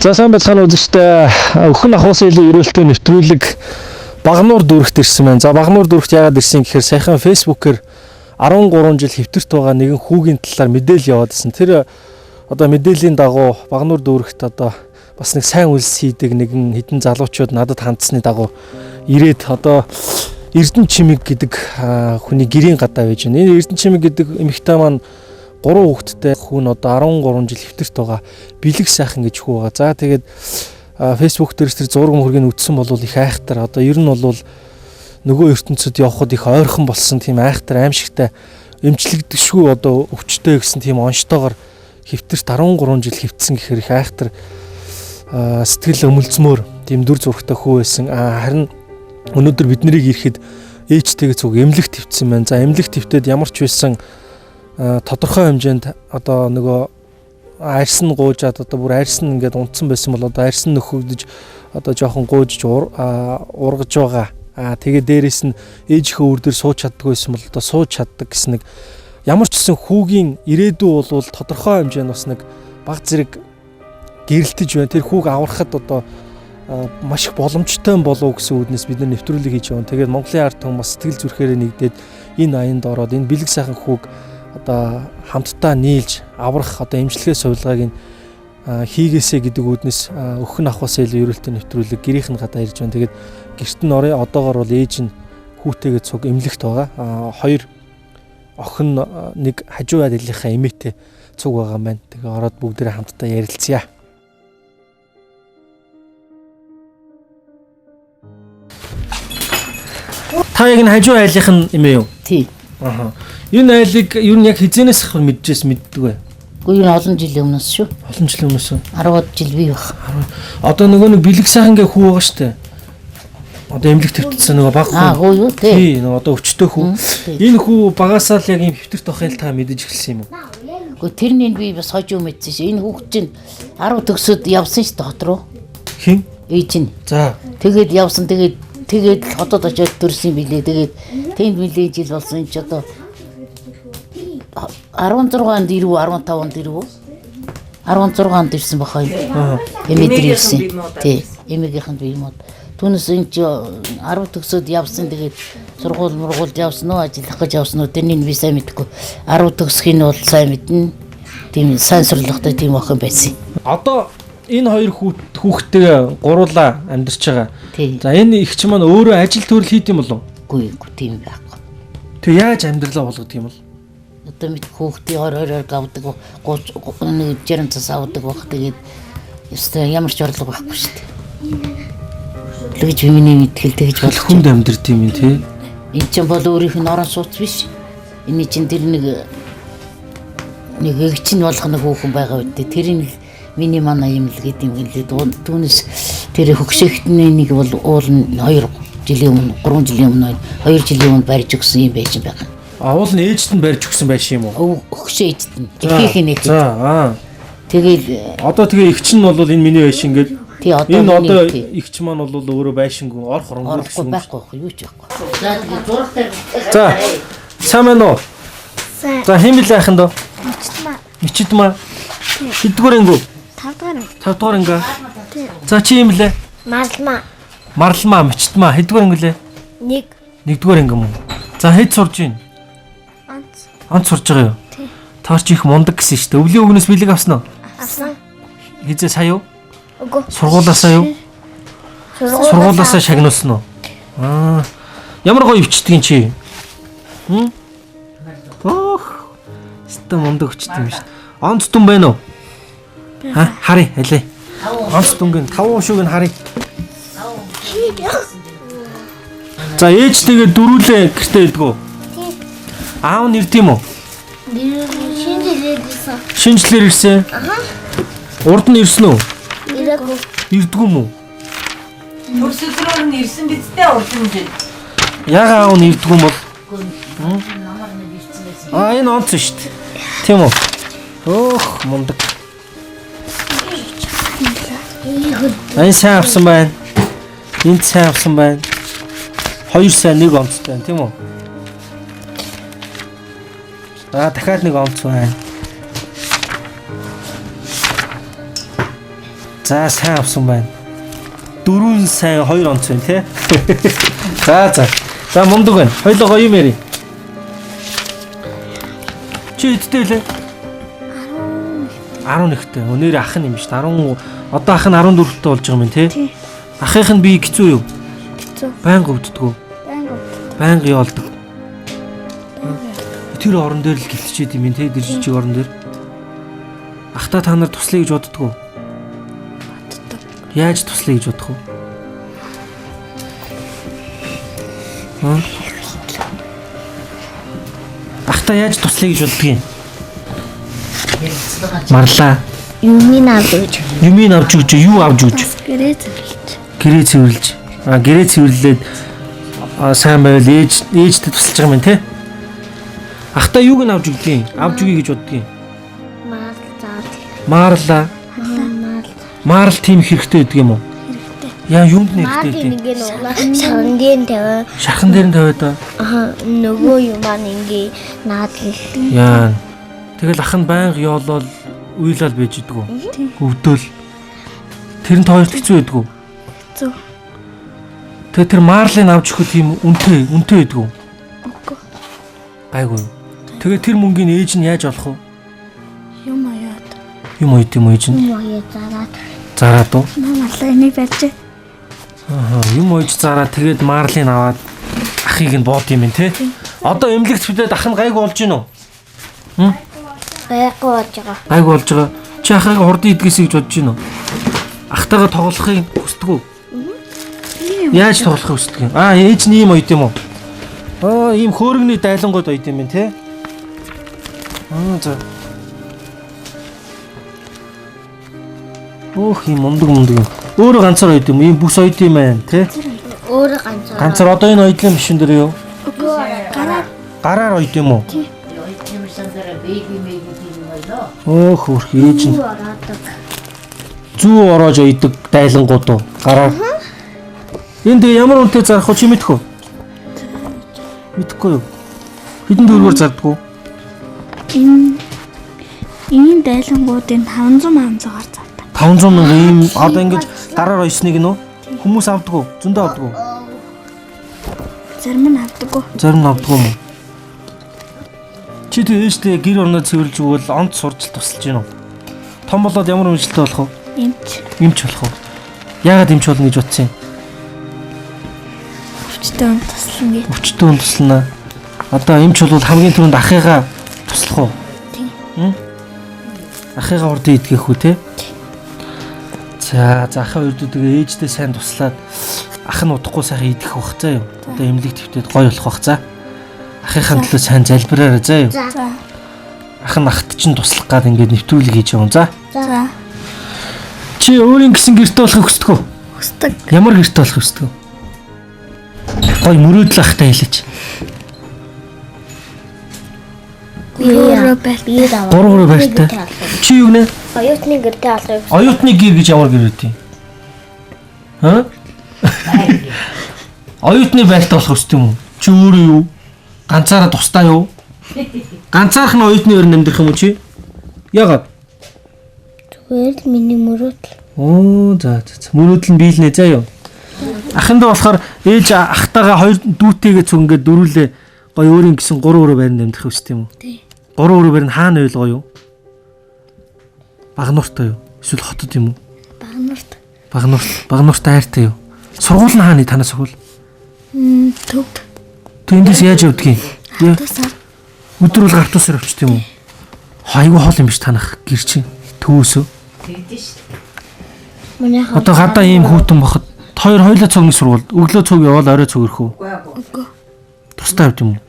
За сайн байцгаана үзэгчдээ. Өхөн ахуйсан илүү ерөөлтөө нэвтрүүлэг Багануур дүүрэгт ирсэн байна. За Багануур дүүрэгт яагаад ирсэн гэхээр саяхан Facebook-ээр 13 жил хэвтэрт байгаа нэгэн хүүгийн талаар мэдээлэл яваад ирсэн. Тэр одоо мэдээллийн дагуу Багануур дүүрэгт одоо бас нэг сайн үйлс хийдэг нэгэн хэдэн залуучууд надад хандсаны дагуу ирээд одоо Эрдэнэ Чимэг гэдэг хүний гэрийн гадаа байж байна. Энэ Эрдэнэ Чимэг гэдэг эмэгтэй маань гурван хүүхэдтэй хүн одоо 13 жил хэвтэрт байгаа бэлэг сайхан гэж хүү байгаа. За тэгээд Facebook дээр тэр зураг мөргийг үтсэн бол их айхтар. Одоо ер нь бол нөгөө ертөнцид явхад их ойрхон болсон тийм айхтар аимшигтай эмчлэгдэшгүй одоо өвчтэй гэсэн тийм онцтойгоор хэвтэрт 13 жил хэвтсэн гэхээр их айхтар сэтгэл өмөлзмөр тийм дүр зурагтай хүү байсан. Харин өнөөдөр бид нарыг ирэхэд ээжтэйгээ цуг эмнэлэг твцсэн байна. За эмнэлэг твтээд ямар ч байсан тодорхой хэмжээнд одоо нөгөө арьс нь гуужаад одоо бүр арьс нь ингээд унтсан байсан бол одоо арьс нь нөхөгдөж одоо жоохон гуужж ургаж байгаа. Аа тэгээ дээрэс нь ээжийнхээ үр дээр сууж чаддгүй байсан бол одоо сууж чаддаг гэсэн нэг ямар ч гэсэн хүүгийн ирээдүй бол тодорхой хэмжээнд бас нэг баг зэрэг гэрэлтэж байна. Тэр хүүг аврахад одоо маш их боломжтой болов гэсэн үүднээс бид нар нэвтрүүлэг хийж явна. Тэгээд Монголын ард түмэн бас сэтгэл зүрхээрээ нэгдээд энэ аянд ороод энэ бэлэг сайхан хүүг одоо хамтдаа нийлж аврах одоо эмчилгээ судалгааг нь хийгээсэ гэдэг үүднээс өхөн ахуйсаа илүү ерөөлтөй нэвтрүүлэг гэрийнх нь гадаа ирж байна. Тэгээд гэрт нь орё одоогор бол ээж нь хүүтэйгээ цуг эмнэлэгт байгаа. Хоёр охин нэг хажуу айлынхаа эмээтэй цуг байгаа юм байна. Тэгээ ороод бүгдээрээ хамтдаа ярилцъя. Та яг энэ хажуу айлынх нь эмээ юу? Тий. Аха. Энэ айлыг ер нь яг хизэнээс их мэджээс мэддэг вэ? Үгүй энэ олон жилийн өмнөөс шүү. Олон жилийн өмнөөс. 10-аад жил бий байх. Одоо нөгөө нэг бэлэг сайхан гэ хүү байгаа штэ. Одоо эмнэлэг твтсэн нөгөө баг Аа, хүү. гоо юу тий. Тий, нөгөө одоо өвчтөй хүү. Тий. Энэ хүү багасаа л яг ийм хэвтэрт байхыг л та мэдэж эхэлсэн юм уу? Үгүй тэрнийг би бас хожуу мэдсэн шүү. Энэ хүүхд чинь 10 төгсөөд явсан шүү дээ хот руу. Хин? Ээж нь. За. Тэгээд явсан тэгээд тэгээд л хотод очиод төрсөн билээ. Тэгээд тэнд нэлээд жил болсон энэ ч одоо 16 онд ирв 15 онд ирв 16 онд ирсэн баха юм. Аа. Эмээ дээр Эмээгийнхэн ирсэн. бие муудаад Тий. Эмээгийнхэнд бие мууд. Түүнээс энэ чи 10 төгсөөд явсан тэгээд сургууль мургуулд явсан уу ажиллах гэж явсан уу тэрнийг би сайн мэдэхгүй. 10 төгсөх нь бол сайн мэднэ. Тийм сайн сурлагатай тийм охин байсан. Одоо энэ хоёр хүүхдтэйгээ гуруулаа амьдарч байгаа. Тий. За энэ их ч маань өөрөө ажил төрөл хийд юм болов уу? Үгүй үгүй тийм байхгүй. Тэг яаж амьдралаа болгодог юм бол? Одоо мэд хүүхдийн 20 20 гавдаг 30 нэг 60 цас авдаг баг тэгээд ёстой ямар ч орлого байхгүй шүү дээ. Тэгж миний мэтгэл тэгж болох Хүнд амьдрд юм тий. Энэ чинь бол өөрийнх нь орон сууц биш. Энэ чинь тэр нэг нэг эгч нь болох нэг хүүхэн байгаа үедээ тэр нь л миний манай юм л гэдэг юм гэлээ. Түүнээс тэр хөгшөөхтний нэг бол уул нь 2 жилийн өмнө 3 жилийн өмнө 2 жилийн өмнө барьж өгсөн юм байж байгаа. Аавал нь ээжд нь барьж өгсөн байх юм уу? Өв хөгшөө ээжд нь эхийнх нь За аа. Тэгэл Одоо тэгээ эгч нь бол энэ миний байшин гээд тий одоо энэ миний одоо тий, эгч маань бол өөрөө байшингүй орох оронгоо орохгүй байхгүй байхгүй юу ч байхгүй. За тэгээ зураг дээр За. Сайн байна уу? Сайн. За хэн билээ ахын дөө? Мичтма. Мичидмаа. Хэддүгээр ангиу? 5 дугаар анги. 5 дугаар анги. Тий. За чи юм лээ? Марлма. Марлмаа, мичидмаа хэддүгээр анги лээ? 1. Нэгдүгээр анги юм уу? За хэд сурж байна? Онц. Онц сурж байгаа юу? Тий. Таар чи их мундаг гэсэн шүү дээ. Өвлийн өгнөөс бэлэг авсан уу? Авсан. Хизээ сая юу? Үгүй. Сургуулаасаа юу? Сургуулаасаа шагнуулсан уу? Аа. Ямар гоё өвчтгэн чи? Хм? Ох. Өстө мундаг өвчтөн юм шүү. Онц дүн байна уу? Ха, харъя, алей. Онц дүнгийн 5 шүүг нь харъя. За ээж тэгээ дөрүүлээ гэртээ илдгүү. Тий. Аав нь ирд юм уу? Шинэ жилээр ирсэн. Шинжлэр ирсэн. Аха. Урд нь ирсэн үү? Ирээгүй. Ирдгүү юм уу? Төрсөдрөөр нь ирсэн биз дээ урдан жил. Яга аав нь ирдгүү юм бол? Аа энэ онц шүү дээ. Тийм үү? Өөх мундаг. Энэ сайн авсан байна. Энд сайн авсан байна. Хоёр сайн нэг онцтой байна, тийм үү? Аа дахиад нэг онц байна. За сайн авсан байна. Дөрвөн сайн хоёр онц байна тий. За за. За мундаг байна. Хоёлоо гоё юм яри. Чи хэдтэй лээ? 11-тэй. Өнөөр ах нь юм шүү дээ. 10 одоо ах нь 14-тэй болж байгаа юм тий. Тий. Ахынх нь бие хэцүү юу? Хэцүү. Байнга өвддөг үү? Байнга өвддөг. Байнга ёолдог. Тэр орон дээр л гэлтчихэд юм тий. Тэр жижиг орон дээр. Ахта та нар туслая гэж боддөг уу? Боддог. Яаж туслая гэж бодох вэ? Хм? Ахта яаж туслая гэж боддөг юм? Ярилцлага Марлаа. Юмыг авч өгч. Юмыг авч өгч, юу авч өгч? Бас гэрээ зөвлөж. Гэрээ цэвэрлж. А гэрээ цэвэрлээд а, сайн байвал ээж ээжтэй тусалж байгаа юм тий. Ахта юуг нь авч өгдөг юм? Авч өгье гэж боддөг юм. Мал заад. Маарлаа. Мал Марл тийм хэрэгтэй байдаг юм уу? хэрэгтэй. Яа юунд нь Мал хэрэгтэй байдаг юм? нэг нь шаран дээр нь тавиа. Шархан дээр нь тавиад аа. Аха нөгөө юм аа ингээ наадлал. Яа. Тэгэл ах нь байнга ёолол уйлал байж идэг үү? Өвдөөл. Тэр нь хоёрт хэцүү байдаг уу? Хэцүү. Тэгээ тэр марлыг авч өгөх тийм үнэтэй үнэтэй байдаг уу? Үгүй. Гайгүй юу? Тэгээ тэр мөнгийг ээж нь яаж олох вэ? Юм аяад. Юм уу юм ээж нь? Юм аяа зараад. Зараад уу? Мамалаа энийг барьж. Аа, юм ууж зараа тэгээд марлыг аваад ахыг нь боод юм те. Одоо эмнэлэгт бидээд ах нь гайгүй болж гин үү? Гайгүй болж байгаа. Гайгүй болж байгаа. Чи ахыг хурдан идгээсэй гэж бодож гин үү? Ахтайгаа тоглохыг хүсдэг үү? Яаж тоглохыг хүсдэг юм? Аа, ээж нь ийм оёд юм уу? Аа, ийм хөөргөний дайлангууд оёд юм байна те. Аа, за. Өөх юм мундаг мундаг юм. Өөрөө ганцаар оёд юм. Ийм бүс оёд юм байна те. Өөрөө ганцаар. Ганцаар одоо энэ оёдлын машин дээр юу? Үгүй гараа Гараар оёд юм уу? Хоёрын бэби мэби тийм ойлоо. Өөх хөрх ээж нь Ороодог. зүү ороож ойдог дайлангууд уу? Гараар. Энэ тэгээ ямар үнэтэй зарах вэ чи мэдэх үү? Мэдэхгүй юу? Хэдэн төгрөгөөр зардаг уу? энэ энэ дайлангуудын 500 500-аар зардаг. 500 мянга ийм одоо ингэж гараар ойсныг нь үү? Хүмүүс авдаг уу? Зөндөө авдаг уу? Зарим нь авдаггүй. Зарим нь авдаг юм уу? Чи тэг ээжтэй гэр орноо цэвэрлж өгвөл онц сурч тусалж гин үү? Том болоод ямар өмчлөлтэй болох вэ? Эмч Эмч болох уу? Яагаад эмч болно гэж бодсон юм? өвчтөй хүн туслана гэж. Өвчтөн хүн туслана. Одоо эмч бол хамгийн түрүүнд ахыгаа туслах уу? Тийм. Ахыгаа урдан идгэх үү те? За, за ахын хоёр дүүтэйгээ ээжтэй сайн туслаад ах нь удахгүй сайхан идэх бах заа юу. Одоо эмнэлэг твтээд гоё болох бах за. Ахынхаа төлөө сайн залбираарай заа юу. За. За. Ах нь ахт чинь туслах гад ингээд нэвтрүүлэг хийж явна за. За. Чи өөрийн гэсэн гэрте болохыг хүсдэг үү? Хүсдэг. Ямар гэрте болохыг хүсдэг вэ? Гоё мөрөөдөл ахтай хэлээч. Өөрөө байр. Би даваа. Гурван өрөө байртай. Чи юу гэнэ? Оюутны гэртээ олохыг Оюутны гэр гэж ямар гэр үүдий? Хаа? Оюутны байртай болох хүсдэг юм уу? Чи өөрөө юу? Ганцаараа тусдаа юу? Ганцаарх нь оюутны өрөнд амьдрах юм уу чи? Яагаад? зүгээр л миний мөрөөдөл. Оо за за за. Мөрөөдөл нь биелнэ заа юу? Ахындаа болохоор ээж ахтайгаа хоёр дүүтэйгээ цуг ингээд дөрүүлээ гоё өөрийн гэсэн гурван өрөө байранд амьдрах хүсдэг юм уу? Тий. Гурван өрөө байр нь хаана байл гоё юу? Багнууртай юу? Эсвэл хотод юм уу? Багнарт. Багнуурт, Багнуурт айртай юу? Сургууль нь хаана танаа сургууль? Төв. Тэг эндээс яаж явдгийг? Яа, Тусаар. Өдөр бол автобусаар явчих юм уу? Хайгуу хоол юм биш танах гэр чинь төвөөсөө. Тэгдэж шүү. Манай хаа. Одоо гадаа ийм хүүтэн боход хоёр хоёлоо цугны сургууль өглөө цуг явбал орой цуг ирэх үү? Үгүй. Тусдаа явд юм уу?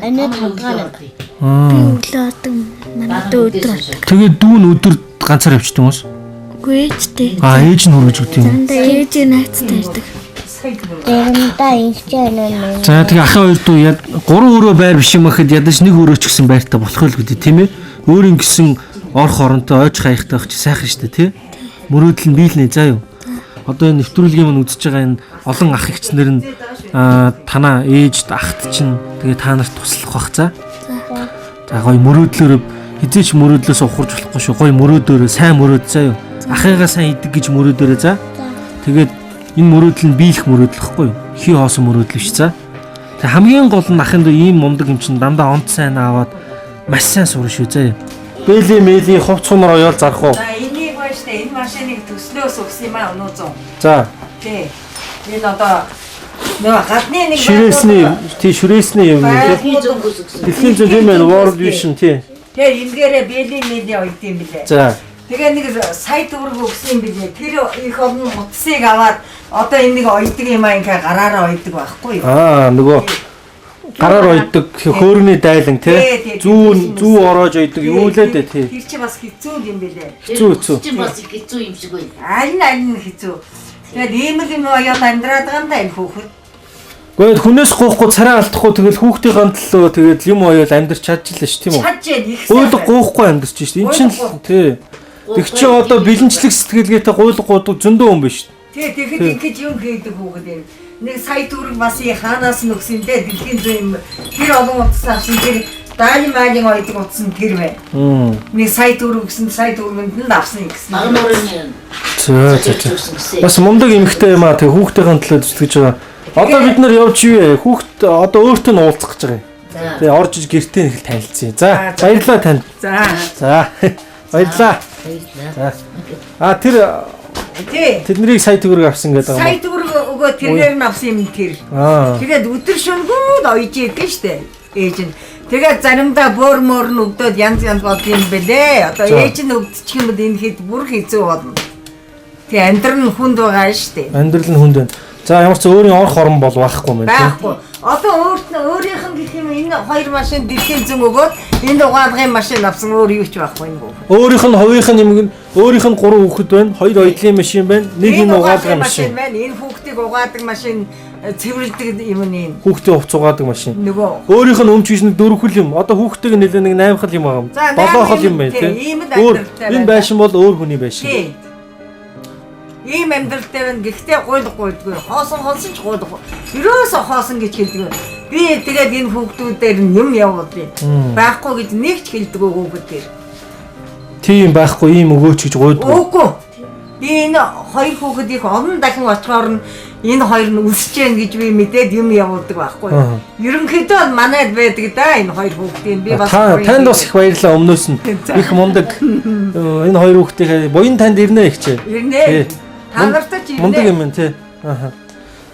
Анаа тавдгаа нэг. Аа. Би өглөө ордог. Манай дүү өдөр ордог. Тэгээд дүү нь өдөр ганцаар явчихдаг юм уу? Үгүй ээжтэй. Аа ээж нь хүргэж өгд юм уу? Заримдаа ээжийн найзтай ирдэг. Заримдаа ингэж байна. За тэгээ ахын хоёр дүү яд гурван өрөө байр биш юм ахэд ядаж нэг өрөө ч гэсэн байртай болох л гэдэг тийм ээ. Өөрийн гэсэн орох оронтой ойж хаягтай байх чи сайхан штэ тий. Мөрөөдөл нь биелнэ заа юу. Одоо энэ нэвтрүүлгийн мань үзэж байгаа энэ олон ах эгчнэр нь аа, танаа ээжд ахт чинь тэгээ та нарт туслах бах за. За гоё мөрөөдлөөрөө хизээч мөрөөдлөөс ухарч болохгүй шүү. Гоё мөрөөдөөрөө сайн мөрөөд заа юу. Ахыгаа сайн идэг гэж мөрөөдөрөө за. За. Тэгээд энэ мөрөөдөл нь биелэх мөрөөдөл гэхгүй юу? Хий хоосон мөрөөдөл биш за. Тэг хамгийн гол нь ахын дүү ийм мундаг юм чинь дандаа онц сайн аваад маш сайн сурна шүү заа. Бэли мэли хувц хунар оёол зарах уу? За энийг байна штэ энэ машиныг төслөөс өгсөн юм аа өнөө зун. За. Тий. Энэ одоо нөгөө гадны нэг Ширээсний тий ширээсний юм тий. Дэлхийн зөнгөөс өгсөн. Дэлхийн зүйн юм байна World Vision тий. Тэгээ энгээрээ бэли мэли ойд юм билээ. За. Тэгээ нэг сая төгрөг өгсөн юм билээ. Тэр их олон утсыг аваад одоо энэ нэг ойдог юм аа ингээ гараараа ойдог байхгүй юу? Аа нөгөө гараар ойдог хөөрний дайлан Тий, тий. тий, Зүүн зүү ороож ойдог юу лээ дээ тий. Тэр чи бас хэцүү юм билээ. Хэцүү, хэцүү. Чинь бас их хэцүү юм шиг байна. Аль нь аль нь хэцүү. Тэгээд ийм л юм оёод амьдраад байгаа юм да энэ хүүхэд. Гэхдээ хүнээс гоохгүй царай алдахгүй тэгэл хүүхдийн төлөө тэгэл юм оёол амьдрч чадчихлаа ш тийм үү? Чадж яа их Гуйлга гоохгүй амьдарч шít. Эн чинь л тий. Тэг чи одоо бэлэнчлэг сэтгэлгээтэй гуйлга гоодог зөндөө хүн биш. Тий, тэгэхэд ингэж юм хийдэг хүүхэд юм. Нэг сая төгрөг бас и хаанаас нь өгсөн дээ дэлхийн зүйн юм. Тэр олон утас авсан тэр даалин майлын ойдог утас нь тэр бай. Мм. Нэг сая төгрөг өгсөн сая төгрөгөнд нь авсан гэсэн. Баг нуурын За за за. Бас мундаг эмэгтэй юм аа. Тэг хүүхдийн төлөө зүтгэж байгаа. Одоо бид нар явж ивэ. Хүүхд одоо өөртөө нь уулзах гэж байгаа юм. За. Тэгээ орж иж гэртээ нэг л танилцъя. За баярлалаа танд. За. За баярлалаа. Баярлалаа. За. А тэр Тий. тэднийг сая төгрөг авсан гэдэг Сая юм. төгрөг өгөө тэрээр нь авсан юм тэр. Аа. Тэгээд өдөр шөнөгөө л ойж идэв штэ. Ээж нь. Тэгээд заримдаа бөөр мөр нь өвдөд янз янз болд юм бэлээ. Одоо За. ээж нь өвдчих юм бол энэ хэд бүр хэцүү болно. Тэг амьдрал нь хүнд байгаа штэ. Амьдрал нь хүнд байна. За ямар ч өөрийн орох орон бол байхгүй юм байна тий. Байхгүй. Одоо өөрт нь өөрийнх нь гэх юм энэ хоёр машин дэлхийн зүүн өгөөд энэ угаалгын машин авсан өөр юу ч байхгүй энэ бүх. Өөрийнх нь хувийнх нь юм өөрийнх нь гурван хүүхэд байна. Хоёр оёдлын машин байна. Нэг энэ угаалгын машин. байна. Энэ хүүхдийг угаадаг машин цэвэрлдэг юм нь энэ. Хүүхдийн хувц угаадаг машин. Нөгөө Өөрийнх нь өмч хийсэн дөрвөн юм. Одоо хүүхдийг нэлээ нэг 8 хал юм байгаа юм. За, 7 хал найман юм байна тий, тий. ийм л Өөр амьдралтай энэ байна. байшин бол өөр хүний байшин. тий. Ийм амьдралтай байна. Гэхдээ гуйл гуйлдгүй. Хоосон хоосон ч гуйлгүй. Ерөөсөө хоосон гэж хэлдэг. Би тэгээд энэ хүүхдүүдээр нь юм явуулъя. Байхгүй гэж нэг ч хэлдэг хүүхдүүд дээр. Тийм байхгүй ийм өгөөч гэж гуйдгүй. Үгүй. Би энэ хоёр хүүхэд их олон дахин очихоор нь энэ хоёр нь өсөж гэн гэж би мэдээд юм явуулдаг байхгүй. Аа. Ерөнхийдөө бол манайд байдаг да энэ хоёр хүүхдийн би бас Та буян танд бас их баярлалаа өмнөөс нь. За. Их мундаг. Энэ хоёр хүүхдийн буян танд ирнэ их чи. Ирнэ. Тий. Та нарт ч ирнэ. Мундаг юм байна тий. Аха.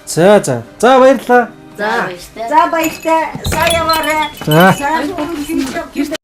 За за. За баярлалаа. За баярлалаа. За баяртай. Сайн яваарай. За. Сайн хөрөнгө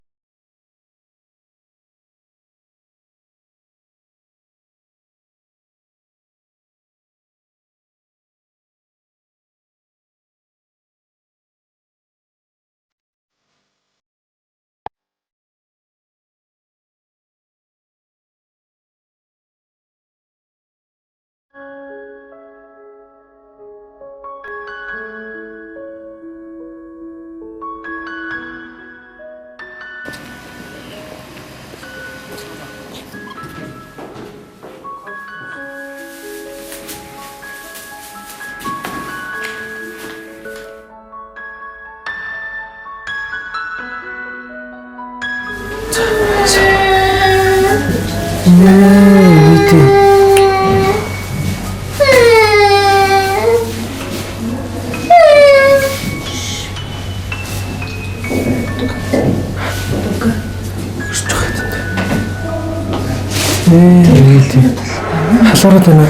Халуураад байна.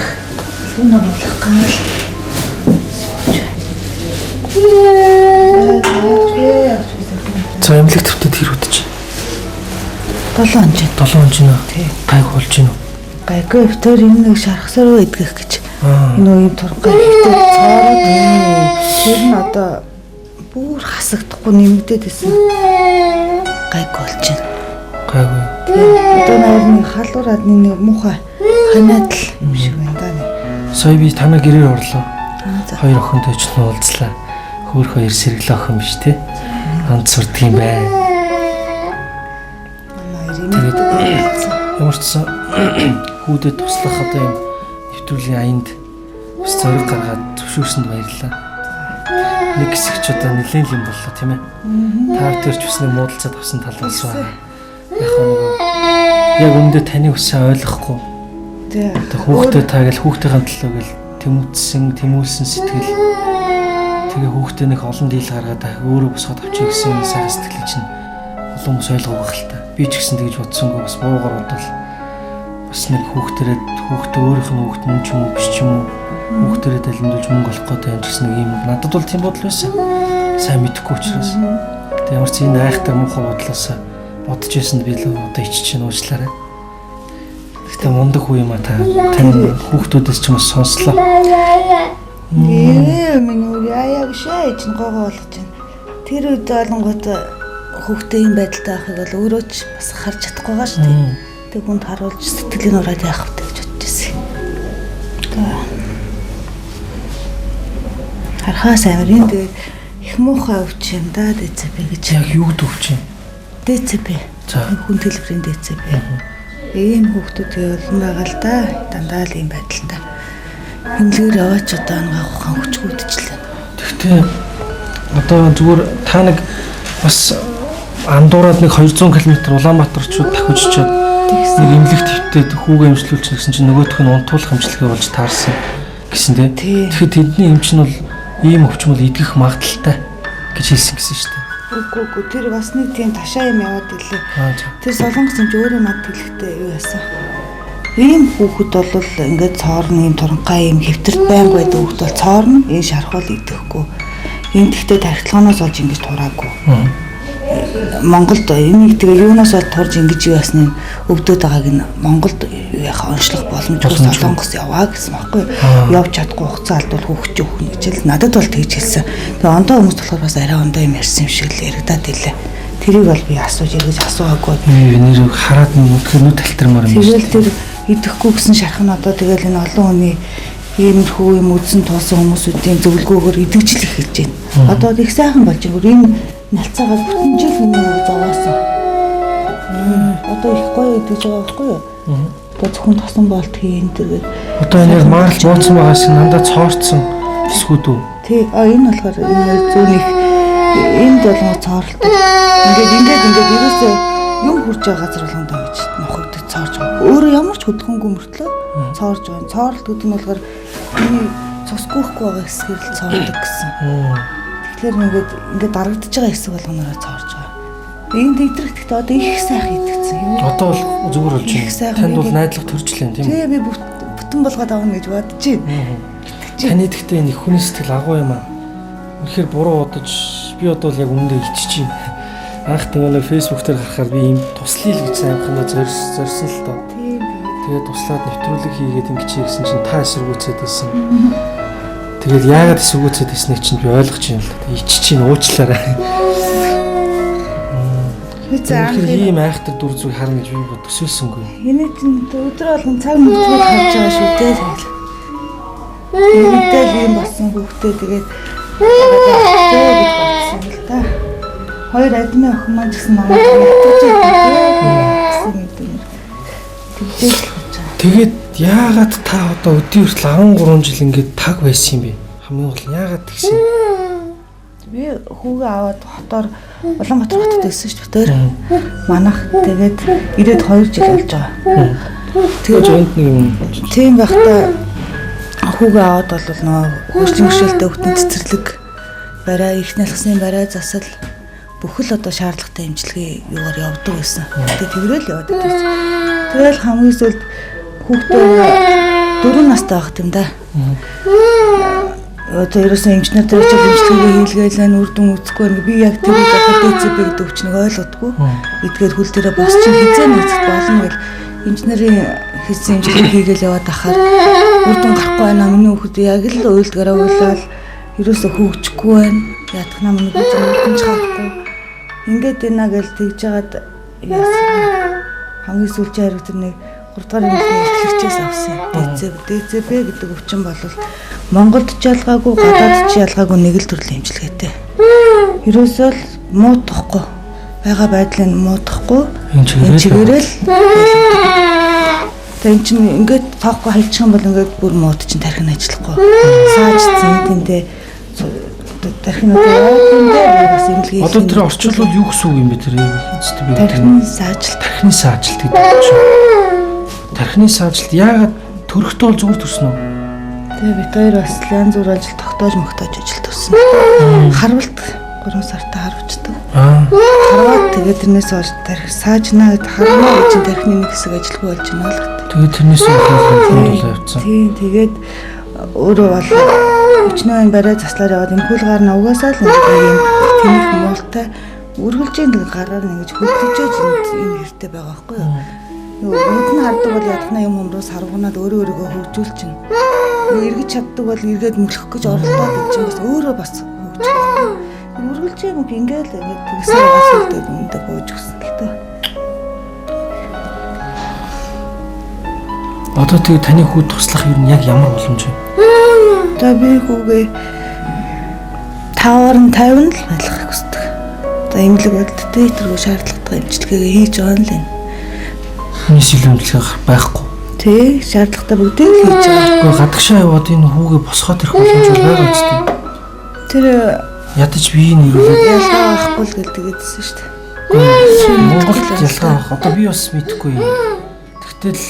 За эмнэлэг төвтөд хэр үдэж? 7 он жин. 7 он жин үү? Гайг болж гин үү? Гайгүй өвтөр энэ нэг шархсаар руу идгэх гэж. Аа. Нөө юм тургай өвтөр цоороод тэр нь одоо бүр хасагдахгүй нэмэгдээд исэн. Гайгүй болж байна. Гайгүй. Одоо найр нэг халуураад нэг нэг муухай ханиадл юм шиг байна да нэг. Сая би танаа гэрээр орлоо. Аа за. Хоёр охинтой ч нь уулзлаа. Хөөх хоёр сэргэлэн охин биш те. Хамт сурдаг юм байна. Манай хоёр юм. Тэгээд ямар ч сан хүүдэд туслах одоо юм нэвтрүүлгийн аянд бас зориг гаргаад зөвшөөрсөнд баярлалаа. Нэг хэсэг ч одоо нэлээд юм боллоо тийм ээ. Та тэр ч бас нэг муудалцаад авсан тал бас байна. Яг нөгөө яг үүндээ таны хүсээ ойлгохгүй Тий. Одоо хүүхдээ та гэл хүүхдийн төлөө гэл тэмүүлсэн, тэмүүлсэн сэтгэл тэгээ хүүхдээ нэг олон дийл гаргаад өөрөө босгоод авчиг гэсэн сайхан сэтгэлийг чинь олон хүмүүс ойлгоогүй байх л та. Би ч гэсэн тэгж бодсонгүй бас буруугаар бодвол бас нэг хүүхдэрээ хүүхдээ өөрийнх нь хүүхд мөн ч юм уу биш ч юм уу хүүхдэрээ далимдуулж мөнгө олох гэдэг юм ч гэсэн нэг юм надад бол тийм бодол байсан. Сайн мэдэхгүй учраас. Тэг ямар ч энэ айхтар муухай бодлоос бодож байсанд би л одоо ичиж чинь уучлаарай. Гэтэ мундаг хүү юм а та. Таны хүүхдүүдээс ч юм уу сонслоо. Ээ миний үр яа яг шээ чинь гоогоо болгож байна. Тэр үед олонгууд хүүхдээ ийм байдалтай байхыг бол өөрөө ч бас харж чадахгүй байгаа шүү дээ. Тэг хүнд харуулж сэтгэлийн ураад яах вэ гэж бодож байсан. Харахаас амар энэ тэгээд их муухай өвч юм да ДЦП гэж. Яг юу гэдэг өвч юм? ДЦП. За. Хүн төлбөрийн ДЦП. Ийм хүүхдүүд тэгээ олон байгаа л да. Дандаа л ийм байдалтай. Хэмлэгээр яваач одоо ангаа ухаан хүчгүүдчлээ. Тэгтээ одоо зүгээр та нэг бас андуураад нэг 200 км Улаанбаатар очиод дахиж очиод нэг эмнэлэгт хөвтөд хүүгээ эмчлүүлчих гэсэн чинь нөгөөх нь унтуулах эмчилгээ болж таарсан гэсэн тий. Тий. Тэгэхээр тэдний эмч нь бол ийм өвчин бол идэх магадлалтай гэж хэлсэн гэсэн шүү дээ. Үгүй үгүй тэр бас нэг тийм ташаа юм яваад ирлээ. Аа зөв. Тэр солонгос эмч өөрөө надад хэлэхдээ юу яасан. Ийм хүүхэд бол ингээд цоорно, ийм туранхай, ийм хэвтэрт байнга байдаг хүүхэд бол цоорно, энэ шархуул идэхгүй. Энэ тэгтээ тархитлагоноос олж ингэж тураагүй. Монголд энийг тэгээ юунаас бол турж ингэж юу ясны өвдөд байгааг нь Монголд юу яхаа онцлох боломжгүй Боломжгүй. Солонгос яваа гэсэн байхгүй Аа. юу. Явж чадахгүй хугацаа алдвал хүүхд чи өгнө гэж л надад бол тэгж хэлсэн. Тэгээ ондоо хүмүүс болохоор бас арай ондоо юм ярьсан юм шиг л яригадаад илээ. Тэрийг бол би асууж эргэж асуугаагүй. Нэр хараад нүдхээр нүд талтармаар юм Тэгэл шүү тэр идэхгүй гэсэн шарх нь одоо тэгэл энэ олон хүний иймэрхүү юм үзэн туусан хүмүүсүүдийн зөвлөгөөгөөр идэвхжил эхэлж байна. Одоо их сайхан болж байна. Бүр энэ налцаагаа бүтэн жил миний нэг зовоосон. Одоо их гоё идэж байгаа байхгүй юу? Одоо зөвхөн тосон болт хийн энэ төр гээд. Одоо энэ яг марл бууцсан байгаас нандаа цоорцсон хэсгүүд үү? Тий, а энэ болохоор энэ хоёр зүүн их энд болгоо цооролтой. Ингээд ингээд ингээд ерөөсөө юм хурж байгаа газар болгонд ингэж нухагдаж цоорж байгаа. Өөрөө ямар ч хөдөлгөөнгүй мөртлөө цоорж байгаа. Цооролт гэдэг нь болохоор миний цусгүйхгүй байгаа хэсгээр л цоордог гэсэн. Тэгэхээр ингээд ингээд дарагдаж байгаа хэсэг болгоноороо цоорж байгаа. Энд идрэх гэхдээ одоо их сайхан идэгцэн юм. Одоо бол зүгээр болж Их байна. сайхан Танд бол ингээд- найдлага төржлээ тийм үү? Тий, би бүтэн болгоод авна гэж бодож байна. Таны гэхдээ энэ хүний сэтгэл агуу юм аа. Үнэхээр буруу бодож би одоо л яг үүндээ ичиж байна. Анх нэг Facebook дээр харахаар би ийм туслая л гэж амхнаа зорьсон л доо. Тийм тэгээд Тэгээд туслаад нэвтрүүлэг хийгээд ингэж хий гэсэн чинь та эсэргүүцээд байсан. Тэгээд яагаад эсэргүүцээд байсныг чинь би ойлгож байна л да. Ичиж чинь уучлаарай. за анх Үнэхээр ийм айхтар дүр зургийг харна гэж би төсөөлсөнгүй. Энэ чинь өдөр болгон цаг мөчгөл харж байгаа шүү дээ тэгэл. Тэрнтэй л юм болсон хүүхдээ тэгээд дагаад гэж бодсон л да. Хоёр адмын охин маань ч гэсэн намайг ятгаж байсан гэдэг юм. Тэгжээж л болж байгаа. Тэгээд яагаад та одоо өдний хүртэл 13 жил ингээд таг байсан юм бэ? Хамгийн гол нь яагаад тэгсэн? Би хүүгээ аваад хотоор Улаанбаатар хотод байсан шүү дээ. Манах тэгээд ирээд 2 жил болж байгаа. Тэгээд энд нэг юм Тийм байхдаа хүүгээ аваад бол нөгөө хөгжлийн бэрхшээлтэй хүүхдийн цэцэрлэг барай, их налхсны барай засал бүхэл одоо шаардлагатай эмчилгээ юугаар явдаг байсан. Тэгээд тэрэл яваад байсан. Тэгэл хамгийн сүүлд хүүхдээ 4 настай байх юм да. Одоо ерөөсөн эмчнэр дээр очиж эмчилгээгээ хийлгээл үр дүн үзэхгүй байна. Би яг тэр үед одоо ДЦП гэдэг өвчнийг ойлгодгүй. Эдгээр хөл дээрээ бос чинь хизээ нэгцэх болно гэл эмч нарын хийсэн эмчилгээ хийгээл яваад ахаар үр дүн гарахгүй байна. Миний хүүхэд яг л уйлдгаараа уйлал ерөөсөө хөгжихгүй байна. Ядах нам миний хүүхэд үр дүн ч харахгүй. Ингээд байна гэл тэгж жагаад яасан. Хамгийн сүүлчийн хариу тэр нэг 3 дугаар эмнэлгийн эрхлэгчээс авсан. ДЦП гэдэг өвчин бол Монголд ч ялгаагүй, гадаад ч ялгаагүй нэг л төрлийн эмчилгээтэй. Ерөөсөө л муудахгүй. Байгаа байдлыг муудахгүй. Энэ чигээрээ л Энэ чигээрээ л Тэгээ эн чинь ингээд тоохгүй хальчих юм бол ингээд бүр мууд чинь тархин ажиллахгүй. Саажцсан тэндээ тархин одоо яваад тэндээ би бас эмнэлгийн Одоо тэр орчуулвал юу гэсэн үг юм бэ тэр ДЦП гэдэг тархины нь? саажилт Тархины саажилт гэдэг чинь. Тархины саажилт яагаад төрөхтөө бол зүгээр төрсөн үү? Тэгээ бид хоёр бас янз бүр ажил тогтоож могтоож ажил төрсөн. Харвалт 3 сартаа харвчдаг. Аа. Харваад тэгээ тэрнээс хойш тарих саажнаа гэд харна гэж чинь тархины нэг хэсэг ажилгүй болж байна л гэдэг. Тэгээд тэрнээс хойш болоо явцсан. Тийм тэгээд өөрөө бол өчнөө энэ барай заслаар яваад энэ хөл гар нь угаасаа л нэг юм тэнэх муултай үргэлжийн нэг гараар нь ингэж хөдлөж энэ хэртэй байгаа байхгүй юу? Нөгөө нүд нь хардаг бол ядахна юм хомроо сарвгнаад өөрөө өөрийгөө хөгжүүлчихнэ. Нөгөө эргэж чаддаг бол эргээд мөлхөх гэж оролдоод ин чинь бас өөрөө бас хөгжих байхгүй. Үргэлжийн юм ингээл ингээд тэгсэн байгаа сүлдээ үүндээ бууж өгсөн л тээ. Одоо тэгээ таны хүү туслах юу нь яг ямар боломж вэ? За би хүүгээ 5-аар нь 50 л байлгахыг хүсдэг. За эмнэлэг болдтой тэргүй шаардлагатай эмчилгээгээ хийж байгаа нь л энэ. Үүнээс илүү эмчилгээ байхгүй. Тий, шаардлагатай бүгдийг л хийж байгаа. Гэхдээ гадагшаа яваад энэ хүүгээ босгоод ирэх боломж бол байгаа үстэй. Тэр Ядаж биеийг нэрвүүлээд ялгаа авахгүй л гэл тэгээдсэн шүү дээ. Монголд ялгаа авах. Одоо би бас мэдэхгүй юм. Тэгтэл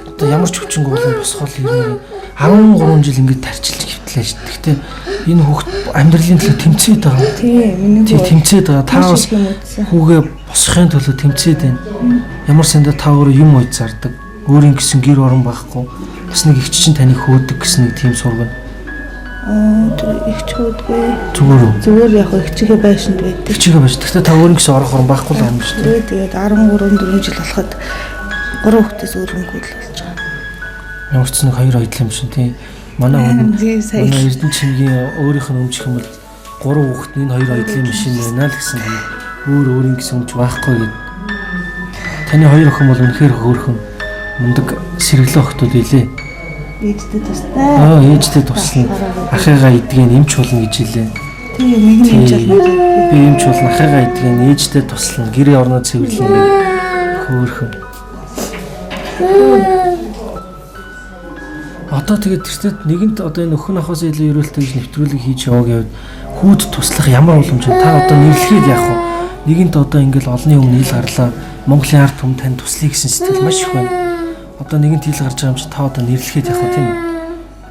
одоо ямар ч хүчингүй болон босгоол ирнэ. 13 жил ингэж тарчилж гівтлээ шүү. Тэгтээ энэ хүүхд амьдралын төлөө тэмцээд байгаа. Тий, миний Тий, хүү. тэмцээд байгаа. Та Маш бас их юм үзсэн. хүүгээ босгохын төлөө тэмцээд байна. Ямар сандаа та өөрөө юм ууж зардаг. Өөрийн гэсэн гэр орон байхгүй. Бас нэг эгч чинь таныг хөөдөг гэсэн нэг тийм сургана. Аа, тэр их ч хөөдгүй. Зүгээр үү? Зүгээр яг эгчийнхээ байшинд байдаг. Эгчийгээ байж. Тэгтээ та өөрийн гэсэн орох орон байхгүй л юм шүү дээ. Тэгээд 13 4 жил болоход 3 хүүхдээс өөр хөнгөл болж байгаа. Ямар ч нэг хоёр оёдол юм шин тий. Манай хүн Тийм сая. манай Эрдэнэ чимгийн өөрийнх нь өмчих юм бол гурван хүүхэд нь энэ хоёр оёдлын машин байна л гэсэн юм. Өөр өөрийн гэсэн өмч байхгүй гэд. Таны хоёр охин бол үнэхээр хөөрхөн мундаг сэргэлэн охтууд илээ. Ээжтэй тустай. Аа ээжтэй туслана. Ахыгаа идгэн эмч болно гэж хэлээ. Тийм нэг нь эмч алмаар. Би эмч болно ахыгаа идгэн ээжтэй туслана. Гэрээ орноо цэвэрлэнэ гэд. Хөөрхөн. Одоо тэгээд тэртээ нэгэнт одоо энэ өхөн ахаас илүү ерөөлтэй гэж нэвтрүүлэг хийж яваа гэвэл хүүд туслах ямар боломж вэ? Та одоо нэрлэхэд яах вэ? Нэгэнт одоо ингээл олонний өмнө ил гарлаа. Монголын ард түмэн тань туслая гэсэн сэтгэл маш их байна. Одоо нэгэнт ил гарч байгаа юм чи та одоо нэрлэхэд яах вэ тийм үү?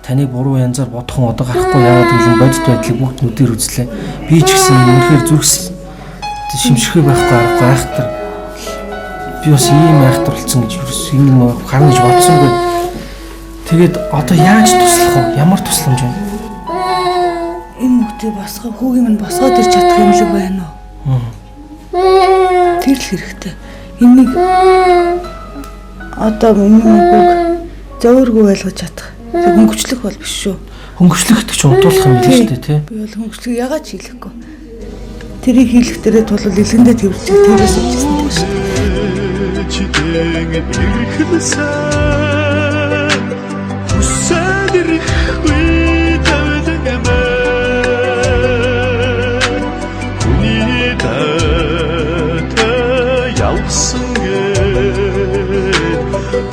Таныг буруу янзаар бодох хүн одоо гарахгүй яагаад гэвэл бодит байдлыг бүгд нүдээр үзлээ. Би ч гэсэн үнэхээр зүрх шимшихгүй байхгүй аргагүй айхтар. Би бас ийм айхтар болсон гэж юус юм харна гэж бодсонгүй. Тэгээд одоо яаж туслах вэ? Ямар тусламж вэ? Энэ хүүхдийг босгоо хүүгийн минь босгоод ирч чадах юм шиг байна уу? Тэр л хэрэгтэй. Энийг одоо миний хүүг зөөргүй байлгаж чадах. Тэр хөнгөвчлөх бол биш шүү. Хөнгөвчлөх гэдэг чинь удуулах юм биш үү те? Би бол хөнгөвчлөх ягаад ч хийлэхгүй. Тэрийг хийлэх дээрээ тулвал илгэндээ тэрвэрчих тэрээс өвчсөн тийм шүү. Чидэн ирэхлсэн хүсээд ирэхгүй тавилгамаа хүний датай явсан гэд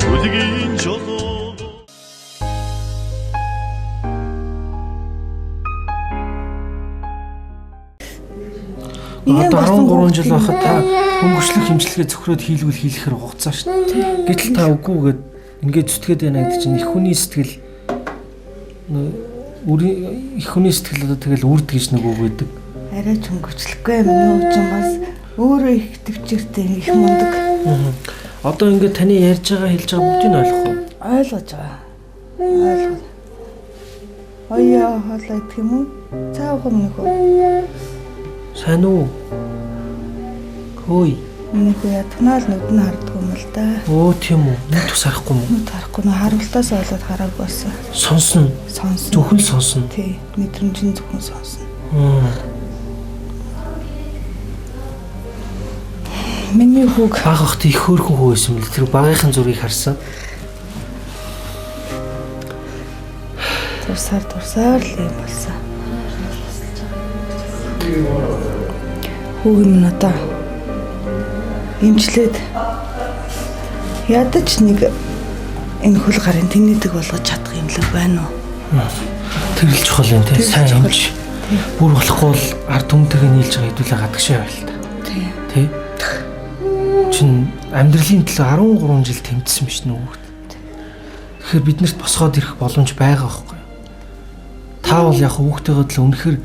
бүлгийн жолоо. Нэгэн Одоо болсон 13 жил байхад та хүүхдийг хөнгөвчлөх хэмжлэгээ цөхрөөд хийлгүүл хийлэхэр хугацаа шүү дээ. Гэтэл та үгүй гээд ингээд зүтгээд байна гэдэг чинь их хүний сэтгэл үрийн их хүний сэтгэл одоо тэгэл үрд гэж нэг үг байдаг. Арай ч хөнгөвчлөхгүй миний хүү чинь бас өөрөө их төвчээртэй их мундаг Одоо ингээд таны ярьж байгаа хэлж байгаа бүгдийг нь ойлгох уу? ойлгож байгаа. Ойлгож. Оёо хоолой гэх юм уу? Цаав миний хүү. Сайн уу? Хөөе. Миний хүү ядхнаа л нүд нь харддаг юм л да. Өө тийм үү. Нүд тус харахгүй юм уу? Нүд харахгүй нөө харуултаас болоод хараагүй болсон. Сонсно. Сонсно. Зөвхөн сонсно. Тий, мэдрэмж нь зөвхөн сонсно. Миний хүүг Баг ахт их хөөрхөн хүү байсан мэл тэр багийнхын зургийг харсан. Турсаар турсаар л юм болсон. Хүүг минь одоо эмчлээд ядаж нэг энэ хөл гарын тэнийдэг болгож чадах юм л байна уу? Тэр л чухал юм тий. Тэр л Сайн чухал. эмч. Бүр болохгүй бол ард түмтэйгээ нийлж байгаа хэдүүлээ гадагшаа байл та. Тий. Тий. Чин Амьдралын төлөө 13 жил тэмцсэн биш нүү хүүхэд. Тэгэхээр биднэрт босгоод ирэх боломж байгаа байхгүй юу? Та бол яг хүүхдтэйгээ төлөө үнэхэр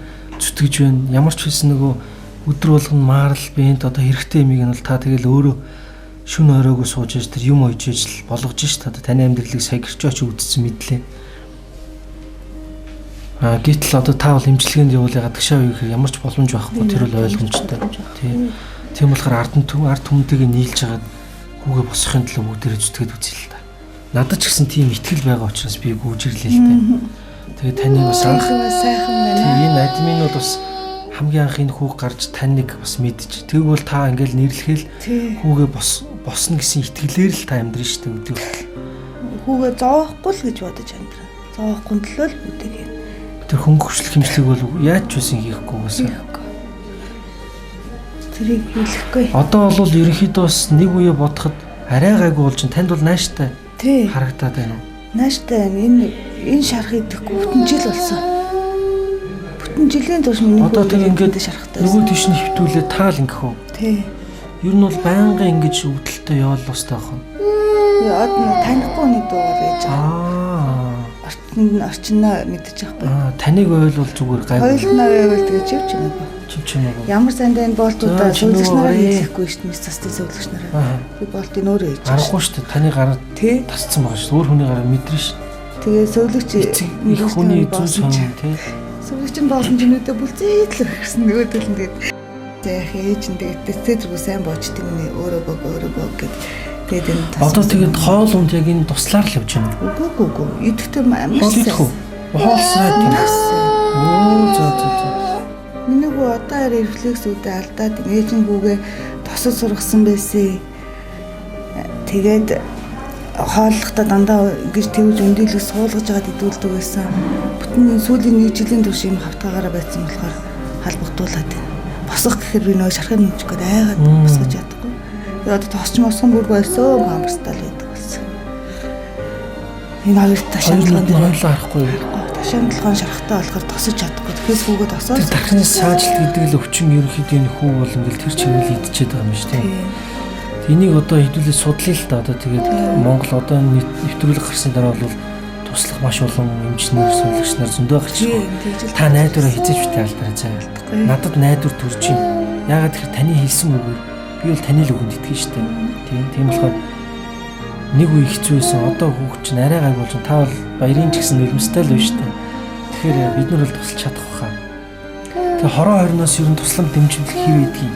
зүтгэж байна. Ямар ч байсан нөгөө өдөр болгон марл бент одоо хэрэгтэй юмыг нь бол та тэгэл өөрөө шүн оройгоо сууж иж тэр юм ойж иж л болгож ш та таны амьдралыг сая гэрч очиж үдцсэн мэдлээ. А гэтэл одоо та бол эмчилгээнд явуулъя гадагшаа үе гэхээр ямар ч боломж байхгүй тэр бол ойлгомжтой. Тий. Тийм болохоор ард түмэнтэйгээ нийлж хагаад хүүгээ босгохын төлөө бүгдээрээ зүтгээд үзье л та. Надад ч гэсэн тийм итгэл байгаа учраас би гүйж ирлээ л дээ. Тэгээ таны бас анх сайхан байна. Тийм энэ админууд бас хамгийн анх энэ хүүг гарч таныг бас мэдчих. Тэгвэл та ингээл нэрлэхэл хүүгээ босно гэсэн итгэлээр л та амьдрын шүү дээ өдөр. Хүүгээ зовоохгүй л гэж бодож амьдраа. Зовоохгүй төлөө л бүгдийг хийнэ. Тэр хөнгөвчлөх хэмжлэг бол яаж ч үсэн хийхгүй байсан. Тэрийг хэлэхгүй. Одоо бол ерөнхийдөө бас нэг үе бодоход арай гайгүй болж танд бол нааштай харагдаад байна уу? Нааштай байна. Энэ шарах идэхгүй бүтэн жил болсон. Бүтэн жилийн турш миний одоо тэг ингээд шарахтай. Нөгөө тийш нь хөвтүүлээ таал ингэх үү? Тий. Ер нь бол байнгын ингэж өвдөлтөй яваал устай байх уу? Одоо танихгүй нэг дуугаар байж байгаа. Орчноо мэдчих байхгүй. Таныг ойлвол зүгээр гайгүй. Хоёулнаа байвал тэгэж явж чимээгүй. Чимээгүй. Ямар сандаа энэ болтуудаа сүүлгч нараа хийхгүй шүү дээ. Мис цасны сүүлгч нараа. Би болтыг өөрөө хийж. Аргагүй шүү дээ. Таны гараа тасцсан байгаа шүү. Өөр хүний гараа мэдрэн шүү. Тэгээ сүүлгч их хүний зүүн сон тий. Сүүлгч нь болсон ч нүдэ бүлцээд л гэсэн нөгөөдөл нь тэгээд зээх ээж нь тэгээд тэцээ зүгөө сайн боочт юм нэ өөрөө бог гэд. Тэгээд энэ одоо тэгээд хоол унд яг энэ туслаар л явж байна. Үгүй үгүй. Идэхтэй амар сайн. Хоол сайн тийм. Өө зөө зөө зөө. Миний хүү одоо арай рефлекс үүдээ алдаад ээж нь хүүгээ тосод сургасан байсан. Тэгээд хооллохдоо дандаа ингэж тэвж өндийлэг суулгаж байгаад идүүлдэг байсан. Бүтэн энэ сүүлийн нэг жилийн турш юм хавтгаагаараа байсан болохоор халбагдуулаад байна. Босох гэхээр би нөгөө шархыг нэмчих гээд айгаад босгож чадахгүй. Тэгээд одоо тосч мосгон бүр болсон памперстай л байдаг болсон. Энэ хоёр ташаамдлагын дээр хоёулаа харахгүй юу? Ташаамдлагын шархтай болохоор тосож чадахгүй. Тэгэхээр хүүгээ тосоо. Тэр тархины саажилт гэдэг л өвчин ерөнхийдөө энэ хүү бол ингээл тэр чиглэл идчихэд байгаа юм шүү дээ. Энийг одоо хэдүүлээ судлаа л та одоо тэгээд Монгол одоо нэвтрүүлэг гарсны дараа бол туслах маш олон эмчнэр, сувилагч нар зөндөө гарч ирсэн. Та найдвараа хизээч битээ алдараа заа. Надад найдвар төрж юм. Яагаад тэгэхээр таны хэлсэн үгээр би бол таны л үгэнд итгэн штэ. Тийм болохоор нэг үе хэцүү байсан. Одоо хүүхд чинь арай гайгүй болж та бол баярын ч гэсэн нулимстай л байна штэ. Тэгэхээр бид нар бол тусалж чадах байхаа. Тэгээ хороо хорноос ер нь туслам дэмжимэл хэр байдгийг.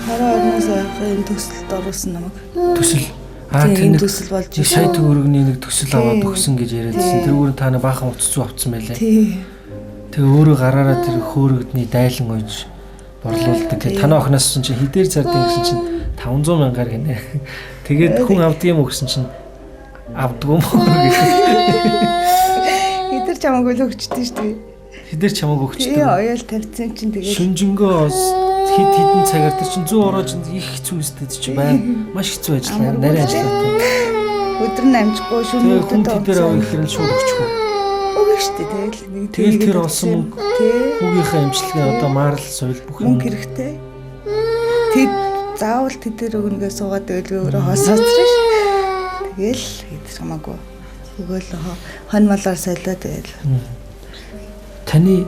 Хороо хорноос энэ төсөлд оруулсан намайг. Төсөл. Тэр нэг төсөл болж нэг сая төгрөгний нэг төсөл аваад өгсөн гэж яриадсэн. Тэрүүгээр та нэг баахан утас зүү авцсан байлээ. Тий. Тэгээ өөрөө гараараа тэр хөөрөгдний дайлан ойж борлуулдаг. Тэгээ танаа охиноос чинь хідээр зардыг гэсэн чинь 500 мянгаар гинэ. Тэгээд хүн авдаг юм уу гэсэн чинь авдгүй юм уу гэх. Хідээр чамаагүй л өгчдөө шүү дээ. Хідээр чамаагүй өгчдөө. Тий, оёл тавьсан чинь тэгээд шүнжэнгөө хэд хэдэн цагаар тэр чинь зүү ороо чинь их хэцүү үстэй чи байна. Маш хэцүү ажил нарийн ажиллаатай. Өдөр нь амжихгүй шөнө хүн тэдээр авах гэхээр нь шууд өгчихөө. Өгнө шүү дээ. Тэгэл нэг тэгэл тэр олсон мөнгө хүүгийнхээ эмчилгээ одоо марл соёл бүх юм мөнгө хэрэгтэй. Тэд заавал тэдээр өгнөгээ суугаад байвал би өөрөө хосоосроо ш. Тэгэл хэдэж хамаагүй. Өгөөл хон малаар солио тэгэл. Таны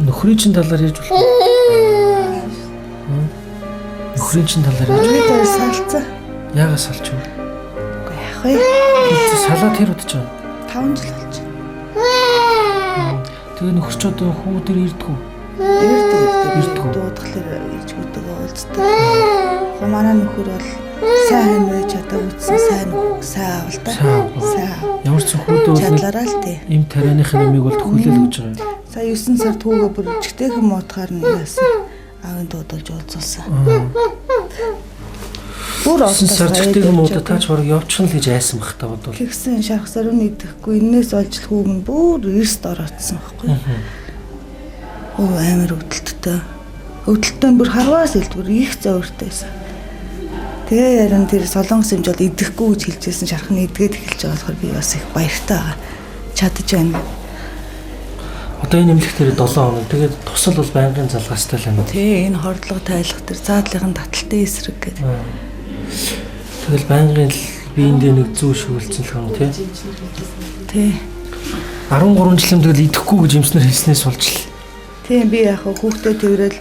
нөхрийн чин талаар ярьж болох уу? Нөхрийн чин талаар ярьж. Би тэр салцсан. Яагаад салч вэ? Үгүй яах вэ? Салаад тэр удаж байгаа. 5 жил болж байна. Тэгээ нөхөр ч одоо хүү дээр ирдгүү. Ирдэг. Дуудахлаар ээж хүүтэйгээ уулздаг. Манай нөхөр бол сайн байж чадаа үтсэн сайн сайн аав л да. Сайн. Ямар ч хүүдээ бол чадлаараа л тий. Им тарианых нэмийг бол төхөөлөл өгч байгаа юм. Сая 9 сард хүүгээ бүр чигтэйхэн муутахаар нь яасан. Аавын дуудуулж уулзуулсан. Бүр 9 сар чигтэйхэн муудаа таач бараг явчихна л гэж айсан бах та бодвол. Тэгсэн шарх саруу идэхгүй энээс олж л хүүг нь бүр эрст ороодсон байхгүй. Өө амар өвдөлттэй. Өвдөлтөө бүр харваас илдвэр их зовиртой байсан. Тэгээ ярин тэр солонгос эмч бол идэхгүй гэж хэлжсэн шарх нь идгээд эхэлж байгаа болохоор би бас их баяртай байгаа. Чадаж байна. Одоо энэ эмнэлэг дээр 7 хоног. Тэгээд тусал бол байнгын залгаастай л байна. Тий, энэ хордлого тайлах тэр заадлынхын таталтай эсрэг гэдэг. Тэгэл байнгын л биендээ нэг зүү шүгэлцэн л юм тий. Тий. 13 жилийн тэгэл идэхгүй гэж юмснэр хэлснээс болж л. Тийм би яг хүүхдээ тэрэл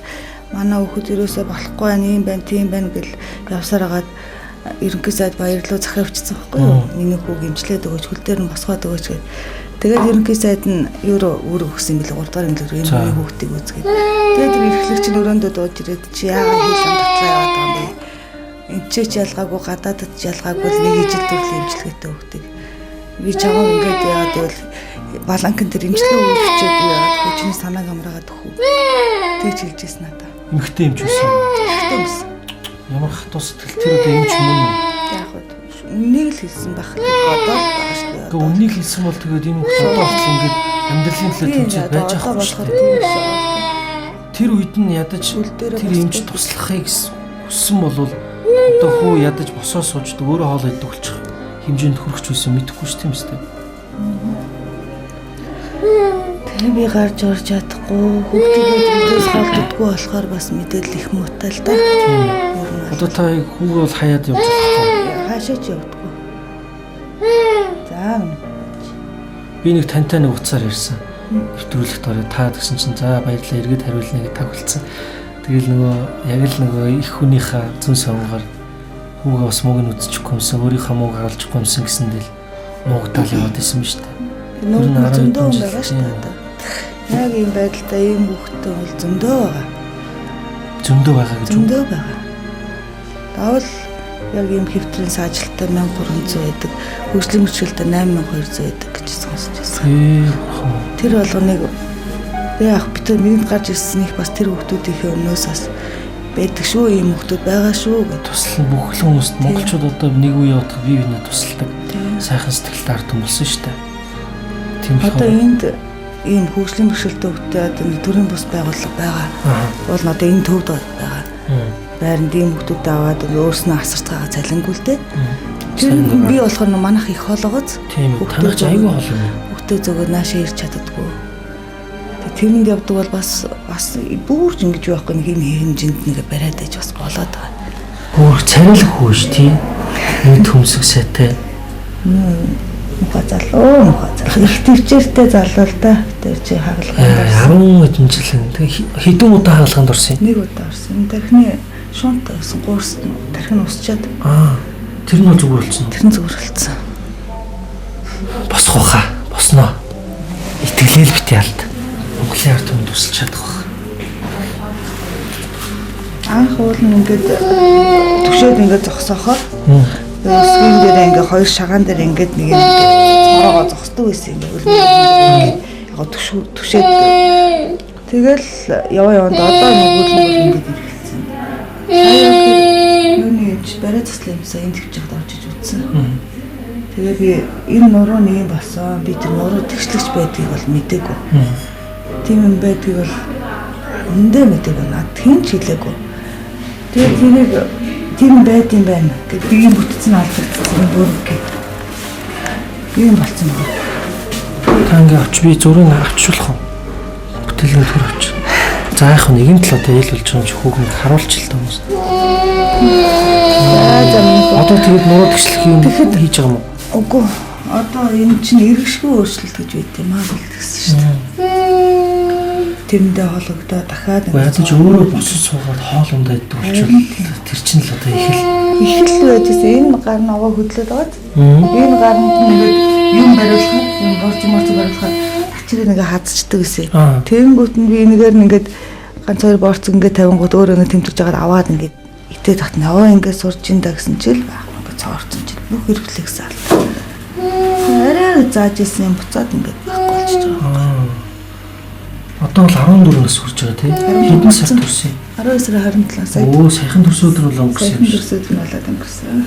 манай хүүхэд ерөөсөө болохгүй байх юм байна, тийм байна гэл явсаар хагаад ерөнхий сайд баярлуу захиавчсан байхгүй юу? Миний хүүг имжлээд өгөөч, хөл дээр нь босгоод өгөөч гэд. Тэгээд ерөнхий сайд нь евро үр өгсөн юм бэл 3 дугаар эмнэлэг рүү энэ миний хүүхдийг үзгээд. Тэгээд тэр эрхлэгч нь өрөөндөө дууж ирээд чи яагаад хийлэн татлаа яваад байгаа юм бэ? Энд ч ялгаагүй гадаадд ч ялгаагүй л нэг ижил төрлийн имчилгээтэй хүүхдийг. Би чамаа ингээд яагаад гэвэл баланкан тэр имчилгээ өгчөөд яагаад хөө чиний санааг амраагаад өгөх үү? Тэгж хэлж ирсэн надад. Эмхтэй эмч байсан. Эмхтэй байсан. Ямар хатуу сэтгэл тэр одоо эмч мөн үү? Яг хөө үннийг л хэлсэн байх гэж бодоод байгаа шүү дээ. Гэхдээ үннийг хэлсэн бол тэгээд энэ хүмүүс одоо хүртэл ингээд амьдралын төлөө тэмцээд байж байгаа болохоор тийм биш. Тэр үед нь ядаж тэр эмч туслахыг хүссэн бол одоо хүү ядаж босоо сууждаг өөрөө хоол иддэг болчих хэмжээнд хүрэх ч байсан мэдэхгүй шүү тийм үстэй. Тэгээ би гарч орж чадахгүй хүүхдийг бидээс холддоггүй болохоор бас мэдээлэл их муутай л да. Одоо та хүүгээ бол хаяад явж болохгүй. Хаашаа ч явдаггүй. За би нэг тантай нэг утсаар ярьсан. Нэвтрүүлэгт ороо та гэсэн чинь за баярлалаа эргээд хариулна гэж тагуулсан. Тэгэл нөгөө яг л нөгөө их хүнийхээ зүүн сонгоор хүүгээ бас мууг нь үзчихгүй юмсан, өөрийнхөө мууг харуулчихгүй юмсан гэсэн дэл муугдаал яваад исэн биз дээ. Нүүр зөндөө хүн байгаа шүү дээ. Яг ийм байдалтай ийм хүүхдтэй бол зөндөө байгаа. Зөндөө байгаа гэж үү? Зөндөө байгаа. Давал яг ийм хэвтрийн саажилттай 1300 байдаг, хөгжлийн мөчлөлтөд 8200 байдаг гэж сонсч байсан. Тэр болгоныг би яг бид минь гарч ирсэн их бас тэр хүүхдүүдийнхээ өмнөөс бас байдаг шүү, ийм хүүхдүүд байгаа шүү гэж туслан бүх хүмүүст монголчууд одоо нэг үе явах бие биенээ тусалдаг. Сайхан сэтгэлтэй ард түмэн болсон шүү дээ. Тийм одоо энд ийм хөгжлийн бэрхшээлтэй хүүхдтэй одоо нэг төрийн бус байгууллага байгаа. Бол одоо энэ төвд байгаа. Байранд ийм хүүхдүүд аваад өөрснөө асарцгаагаа цалингүй л дээ. Тэр би болохоор манайх их хоолоогоц. Тийм үү. Танах ч айгүй хоол юм. Хүүхдээ зөөгөөд наашаа ирч чаддаггүй. Тэрэнд явдаг бол бас бас бүрч ингэж юу байхгүй нэг юм хэмжээнд нэг бариад ээж бас болоод байгаа. Хөөх царайлаг хөөш тийм. Нүд хөмсөг сайтай. Муха залуу, муха залуу. Их төвчээртэй залуу л да. Тэр чи хагалгаанд орсон. 10 хэдэн жил. Тэг хэдэн удаа хагалгаанд орсон юм? Нэг удаа орсон. Энэ тархины шунт байсан. Гуурсан. Тархин усчаад. Аа. Тэр нь зүгээр болсон. Тэр нь зүгээр болсон. Босох уха. Босноо. Итгэлэл бити алд. Монголын ард түмэнд тусалж чадах байх. Анх уул нь ингээд төвшөөд ингээд зогсоохоор өсгөн дээр ингээд хоёр шагаан дээр ингээд нэг юм ингээд цорогоо зогсдог байсан юм ингээд яг түшээд тэгэл яваа яванд одоо нөгөө л ингээд эргэлцсэн. Сая юуны юмч барай заслын юмсаа энд хөвч хад орж иж үзсэн. Тэгээ би энэ нуруу нэг юм болсон. Би тэр нуруу тэгшлэгч байдгийг бол мдээгүй. Тийм юм байдгийг бол үндэ мдээгүй. Над хэн ч хэлээгүй. Тэгээ тэрийг тийм байд юм байна гэд биеийн бүтцэн алдагдсан бүрэг гэ. Ийм болцсон байна. Та ингээ авч би зургийг авчруулах уу? Бүтээлгийн төр авч. За яах вэ? Нэгэн тал одоо ил болж байгаа юм чи хүүг нь харуулчих л хүмүүс. За одоо тэгэд нуруу тэгшлэх юм хийж байгаа юм уу? Үгүй. Одоо энэ чинь эргэшгүй өөрчлөлт гэж байт юм аа гэсэн шүү дээ. Тэрэндээ хологдоо дахиад ядаж өөрөө босож суугаад хоол ундаа иддэг болчихвол тэр чинь л одоо их л байжсэн. Энэ гар нь овоо хөдлөөд байгаа. Энэ гаранд нь ингээд юм бариулахад, юм борч морч бариулахад тачрыг ингээ хазчдаг гэсэн. Тэнгүүт нь би энэгээр нь ингээд ганц хоёр борц ингээд тавингууд өөрөө ингээд тэмтэрж агаад аваад ингээд итээ татна. Овоо ингээд сурч ин да гэсэн чил байх. Ингээд цоорцсон чил бүх рефлекс алд. Арай зааж исэн юм буцаад ингээд байхгүй болчихж байгаа. Одоо бол 14 нас хүрч байгаа тийм. Хэдэн сар төрсөн юм? 12 сарын 27 сая. Өө саяхан төрсөн өдөр бол өнгөрсөн юм. Саяхан төрсөн өдөр нь болоод өнгөрсөн.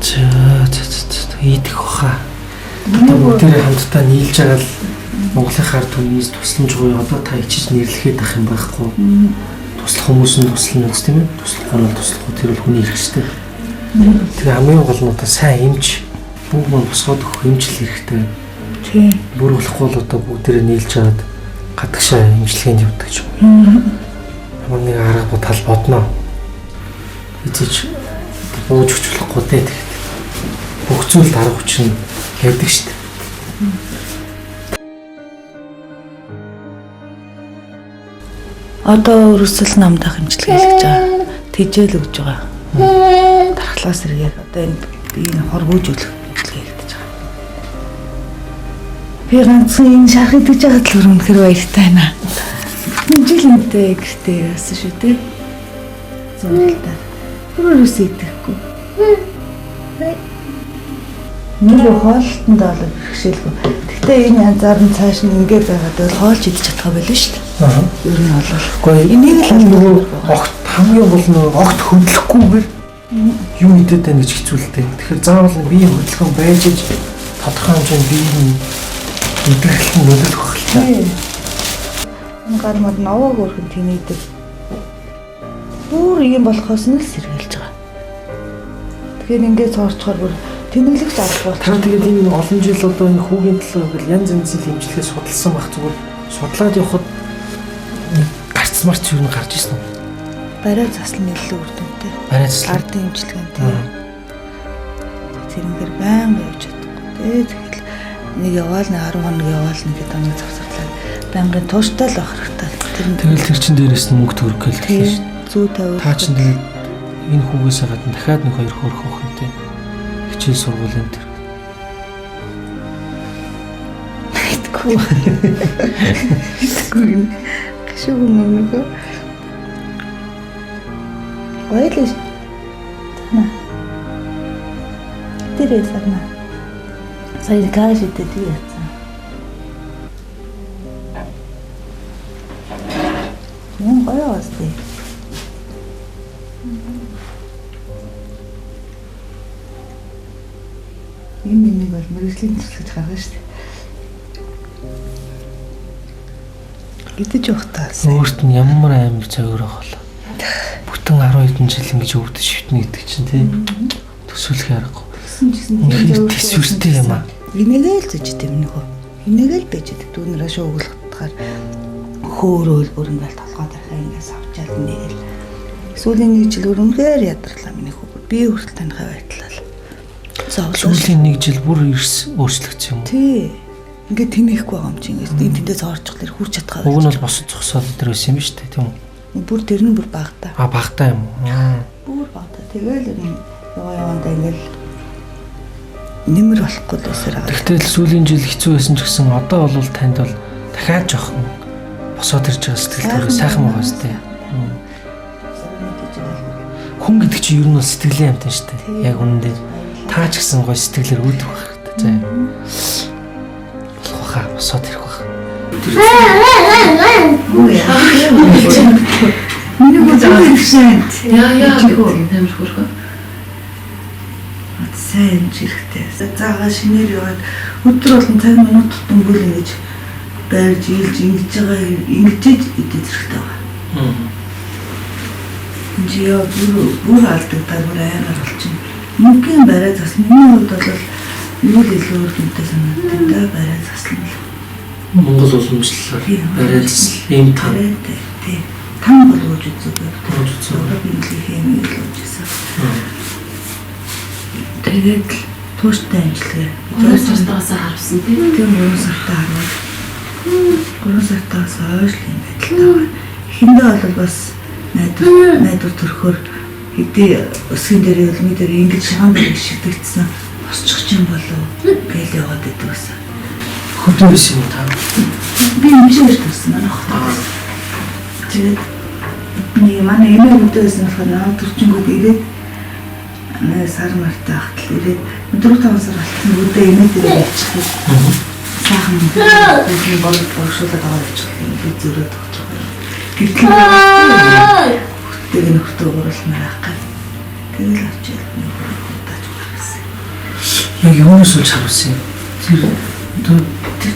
За за за идэх баха. Одоо бүгдээрээ хамтдаа нийлж байгаа л Монголын ард түмнээс тусламж гоё одоо та ичиж нэрлэхэд ах юм байхгүй. Туслах хүмүүс нь туслана үст тийм ээ. Туслахгүй нь туслахгүй тэр бол хүний эрх шүү дээ. Тэгээ хамгийн гол нь одоо сайн эмч Хүүг маань босгоод өгөх эмчил хэрэгтэй. Тийм. Бүр болохгүй бол одоо бүгдээрээ нийлж аваад гадагшаа эмчилгээнд явдаг ч юм. Ямар нэг арга тал бодно. Эцэж бууж өгч болохгүй дээ тэгэхэд. Бүх зүйлд арга хүчин байдаг шүү дээ. Одоо өрсөл намдах эмчилгээ хийж байгаа. Тэжээл өгж байгаа. Дархлаас сэргээд одоо энэ би энэ хоргууж өгөх эмчилгээ хийж байгаа. Би ганцхан энэ шарх идэж байхад л үнэхээр баяртай байна. Жил үнэтэй гэртээ яасан шүү дээ. Зуралтай. Хөрөөс идэхгүй. Нэг хоолтонд бол бэрхшээлгүй. Гэхдээ энэ янзаар нь цааш нь ингэ байгаад бол хоолч идэж чадах байлаа шүү дээ. Аа. Ер нь бол Гэхдээ энийг л нөгөө огт хамгийн гол нь огт хөдлөхгүйгээр юм идэд байна гэж хэцүү л дээ. Тэгэхээр заавал биеийн хөдөлгөөн байж иж тодорхой хэмжээнд биеийн идэвхлэл нь нөлөөлөх байх л та. Энэ гар мар новоог өрхөн тэнийдэг. Бүр ийм болохоос нь л сэргийлж байгаа. Тэгэхээр ингээд цоорчхоор бүр тэнэглэх арга бол. Та тэгээд энэ олон жил одоо энэ хүүгийн талаар ингээл янз янзын хэмжлэгээ судалсан байх зүгээр судлаад явхад нэг гарц марц юу н гарч ирсэн үү? Барай засал нь илүү үр дүнтэй. Барай засал. Ардын эмчилгээний. Тэрнгээр байнга явж чадахгүй. Тэгэл нэг яваал нэг 10 хоног яваал нэг хэд хоног завсарлаа. Байнгын тууштай л байх хэрэгтэй. Тэр нь Тэгэл тэр чин дээрээс нь мөнгө төрөх гээл хэлсэн шүү дээ. Зүү тавиул. Та чин тэгээд энэ хүүгээсээ гадна дахиад нэг хоёр хөөрхөн хөхөнтэй хичээл сургуулийн тэр. Итгэв. Итгэв юм. Гашиг өмнө. Гоё л ш. Тана. Тэр сарна. Сая каш идэв тий яцсан. Мөн гоё бас тий. Энэ нэг бол мэргэжлийн төсөлж гаргана шүү дээ. Идэж явахтаа. Өөрт нь ямар амар загвар байх вэ? Бүтэн 10 хэдэн жил ингэж өвдөж шивтнэ гэдэг чинь тий. Төсөөлөх аргагүй. Тэгсэн ч гэсэн Үнэхээр төсвөртэй юм аа. Инээгээл зөж идэв нөгөө. Инээгээл байж идэв. Дүүнэрээ шууглахтахаар хөөрөөл бүр ингээл толгой дарахаа ингээс авчаал инээгээл. Сүүлийн нэг жил бүр үнэхээр ядарлаа миний хүү. Би хүртэл таних байтлаа. Сүүлийн нэг жил бүр эрс өөрчлөгдсөн юм уу? Тий. Ингээд тэнийхгүй байгаа юм чи ингээд энэ тэндээ цоорчих тэр хүрч чадхаа. Уг нь бол босод зогсоод тэр байсан юм шүү дээ, тийм үү? Бүр тэр нь бүр багтаа. А багтаа юм уу? Бүр багтаа. Тэгэл яваа явандаа ингээд нэмэр болохгүй л байсаар байгаа. Тэгтэл сүүлийн жил хэцүү байсан ч гэсэн одоо бол танд бол дахиад жоохон босоод ирж байгаа сэтгэл төрөө сайхан байгаа шүү дээ. Хүн гэдэг чинь ер нь бол сэтгэлийн амьтан шүү дээ. Яг үнэндээ та ч гэсэн гоё сэтгэлээр үүдэх байх хэрэгтэй. За. Болох баха, босоод ирэх баха. Миний хүү зөв ирсэн. Яа яа гэдэг амар хөрхөө. Сайн хэрэгтэй. Заага шинээр яваад өдөр болон цаг минут тутамгүй л ингэж барьж ийлж ингэж байгаа ингэж идэж хэрэгтэй байгаа. Энд чи яа бүр алдагдаад бүр амар болчихно. Мөнхийн барай засал миний хувьд бол юу л илүү үр дүнтэй санагддаг да барай засал нь. Монгол уламжлалаар барай засал ийм тан. Тий. Тан болгож үзээгүй. Болгож үзээгүй. Европын юм л үзсэн. Тэгээд л тууштай ажиллая. 3 сартаас харсан тийм. Тийм 3 сартаа хараад 3 сартаас хойш л юм байдалтай байгаа. Эхэндээ бол бас найдвар төрөхөөр хэдий өсгөн дээр өлмий дээр ингэж шаан дээр шигдэгдсэн босчих юм болов гэж яваад идэв гэсэн. Хөдөө байсан юм та? Би эмчээр төрсөн манай хотод. Тэгээд нэг манай эмээ хөдөө байсан болохоор наа төрчингүүд ирээд нэг сар мартай ахтал ирээд 4-5 сар алтан өдөө эмээ дээр явчихсан. Сайхан юм бол боршуулаад аваад явчихсан. Би зөрөөд өгч байгаа. Гэтэл тэг нөхөртөө гурвалмаар ах гал. Тэгэл авчиад нэг удаач гаргасан. Яг юунаас болж харуулсан юм? Тэр тэр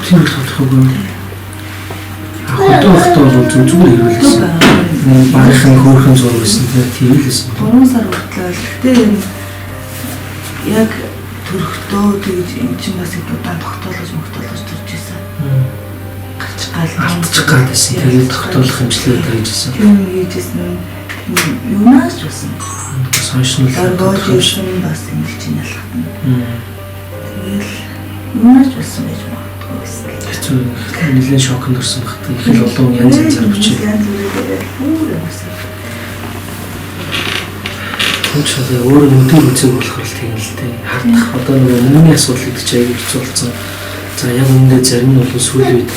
тодорхойгүй. Хөдөө байхдаа бол зүгээр хэрүүлсэн. Багийнхан хөөрхөн зураг байсан тийм л байсан. 3 сар хүртэл. Гэхдээ энэ яг Төрөхдөө тэгж эн чинь бас их удаан тогтоолгож мөгтөөлгөж төрж исэн. Гарч гал Алдчих гад байсан. Тэгээд тогтоолох хэмжлээд хийжсэн. Тийм хийжсэн. Юунаас ч болсон. Бас хойшнол Доргож ирсэн бас ингэж чинь ялгатна. Тэгэл юунаас ч болсон байж магадгүй байсан. Хэцүү нэлээд шоконд орсон багт их л олон янз янзаар бичээ. Янз бүрээр бүр юмсаа. Түн ч одоо өөрөө нүдээр үзег болохоор л тийм л дээ. Хардах одоо нөгөө мөнгөний асуудал гэдэг чинь аягүй хэцүү болсон. За яг үүндээ зарим нь бол сүүлийн үед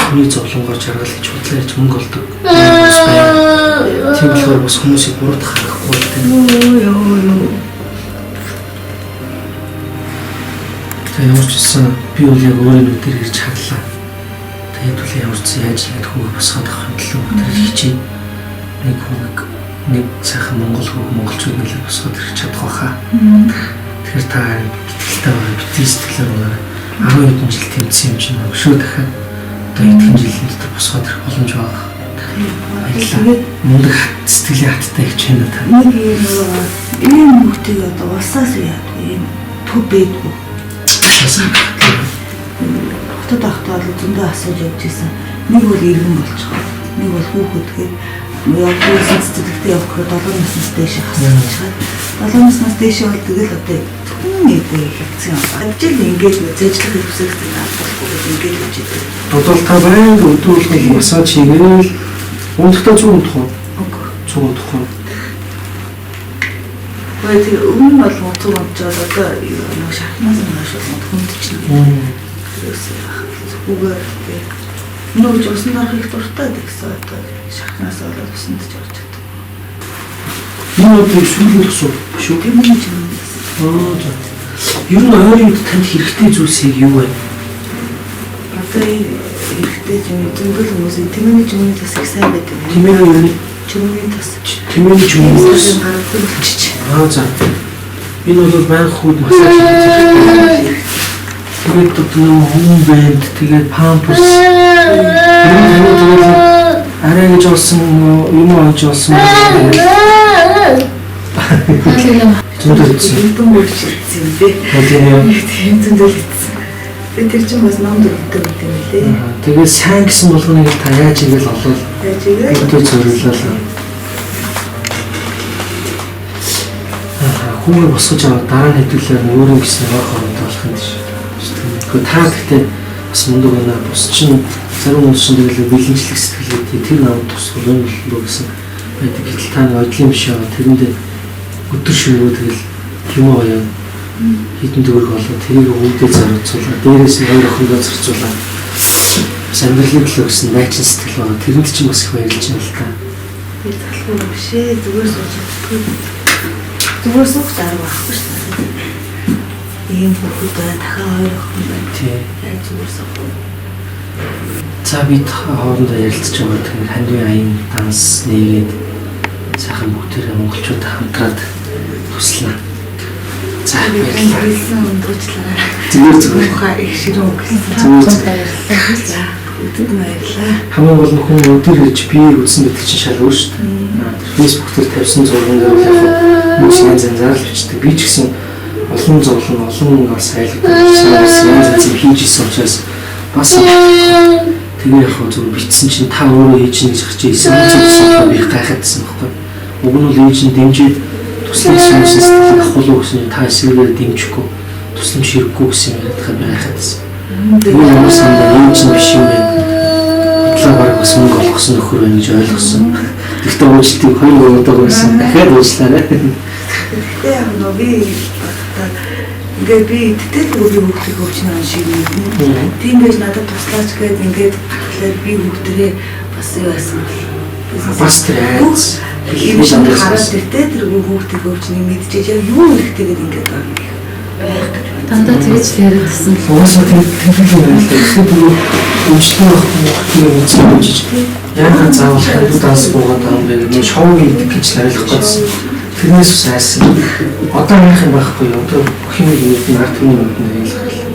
хүний зовлонгоор жаргал гэж худлаа ярьж мөнгө олдог. Бас байна. Тийм болохоор бас хүмүүсийг буруутгах аргагүй л дээ. Йоо ёо ёо. Тэгээ ямар ч байсан би бол яг өөрөө нүдээр ирж харлаа. Тэгээд бол ямар ч яаж ингэж хүүг босгоод авах юм төлөө бүгд хичээ. Нэг хүүг нэг сайхан монгол хүүг монголчууд нэлээд босгоод ирэх чадах байхаа. Тэгэхээр та итгэлтэй байгаа битгий сэтгэлээр байгаа. 10 хэдэн жил тэмцсэн юм чинь өшөө дахиад одоо хэдхэн жилийн дотор босгоод ирэх боломж байгаа. Баярлалаа. Мундаг сэтгэлийн хаттай их чинь та. Нэг юм нөгөө ийм хүүхдийг одоо улсаас яадаг ийм төв байдгүй. Хотод байхдаа бол зөндөө асууж явж исэн. Нэг бол иргэн болчихоо. Нэг бол хүүхэд гээд явсан цэцэрлэгтээ явах гэхэд 7 наснаас дээш хасчихад 7 наснаас дээш бол тэгэл одоо хүн эдээ хэвцэн юм. Ажил ингээд зэжлэх хэвсэгтэй авахгүй гэж ингээд явж идэг. Одоо та байнга өдөр болгон массаж хийгээл унтахтаа зүг унтах уу? Үгүй. Зүг унтах уу? Гэхдээ тэр өмнө нь бол цуг унтчаад одоо нэг шахнаас нь хойш бол хүндчихнэ. Тэрээс зүгүүгээр тий. Нүүж усанд орох их дуртай гэсэн одоо шахнаас болоод усанд ч орж чаддаг. Энэ одоо сүүлийн тус шүү. Тийм үү ч юм гэсэн. Аа за. Ер нь ойрын үед танд хэрэгтэй зүйлсийг юу вэ? Одоо хэрэгтэй юм зөндөл хүмүүсийн тэмээний чөмөний тас их сайн байдаг. Тэмээний юу вэ? Чөмөний тас. Тэмээний чөмөний тас. Гаргадаг болчих. Аа за. Энэ бол байнга хүүд массаж хийх хэрэгтэй. Тэгээд одоо нөгөө хүн бэнд, тэгээд памперс. Ер нь таны тэгэл арай гэж олсон юм уу гэж олсон юм. Зөндөл идсэн. Зөндөн үрч идсэн юм бэ. Тийм үү. Тийм зөндөл идсэн. Тэгээд тэр чинь бас ном дүрмтэй байт юм лээ. Тэгээд сайн гэсэн болгоныг та яаж игээл олвол Яаж игээл бүгдээ зориуллаа. Аа хүүгээ босгож аваад дараа нь хэдүүлээ өөрөө гэсэн ойр хоорондоо болох юм биш. Гэхдээ та гэхдээ бас мундаг байна. Бус чинь зарим хүмүүс чинь тэгэл бэлэнчлэх сэтгэлээ тэр намд тусгал юм болов гэсэн байдаг. Гэтэл та нэг одлын биш яваа тэрэндээ өдөр шөнөгүй тэгэл юм уу яа хэдэн төгрөг болоо тэрийг үүдээ зарцуулаа. Дээрээс нь хоёр охиндоо зарцуулаа. Бас амьдралын төлөө гэсэн найчин сэтгэл байгаа. Тэрэнд чинь бас их баярлж байна л та. Би залхуу биш ээ. Зүгээр сууж чаддаггүй. Зүгээр суух арга байхгүй шүү дээ. Ийм хүүхэд байна. Дахиад хоёр охин байна. Тийм. Яг зүгээр суух. За бид хоорондоо ярилцж байгаа тэр хандвийн аян данс нээгээд сайхан бүгдээрээ монголчуудаа хамтраад туслана. За баярлалаа. Хэлсэн өндөрчлээ. Зүгээр зүгээр. Муухай их ширүүн гэсэн. Зүгээр зүгээр. За өдөд нь баярлалаа. Хамгийн гол нь хүн өдөр ирж биеийг үзсэн гэдэг чинь шал өөр шүү дээ. Facebook дээр тавьсан зурган дээр бол яг хүмүүс янз янзаар л бичдэг. Би ч гэсэн олон зовлон, олон бас айлгдаг учраас янз янз юм хийж исэн учраас бас тэгээ яг хөө зөв бичсэн чинь та өөрөө хийж ийн гэж гарч ирсэн үзсэн би гайхаадсан байхгүй. Уг нь бол ээж нь дэмжиж туслах юмсан сэтгэл авах уу гэсэн та эсрэгээр дэмжихгүй тусламж хэрэггүй гэсэн юм яриад би гайхаадсан. Тэгээ ямар сандаа ээж нь биш юм байна. Бодлоо бараг бас мөнгө олгосон нөхөр байна гэж ойлгосон. Гэхдээ уучлалтыг хоёр удаа байсан. Дахиад уучлаарай. Гэхдээ яг нөө би бодохдоо ингээд би итгэл би хүүхдийг өвчин он шиг юм. Тийм байж надад туслаач гээд ингээд гарахлаар би хүүхдэрээ бас юу яасан бол Бас тэр айц юм шиг хараад тэртээ тэр хүүхдийг өвчнийг мэдчихэж яг юу хэрэгтэй гээд ингээд орно гэх байх гэж байна. Дандаа тэгэж л яриад байсан л. Угаасаа тэр тэр юм байна л да. Тэгэхээр нөгөө өмчлөө хүүхдийг мэдсэн дэмжиж яагаад заавал хандуу данс буугаад байгаа юм бэ гэдэг нь шоу хийдэг гэж л ойлгох гэсэн. Тэрнээс бас айсан. Одоо яах юм байхгүй юу? Одоо бүх юм юм ард түмний нүд нь хэлэх хэл.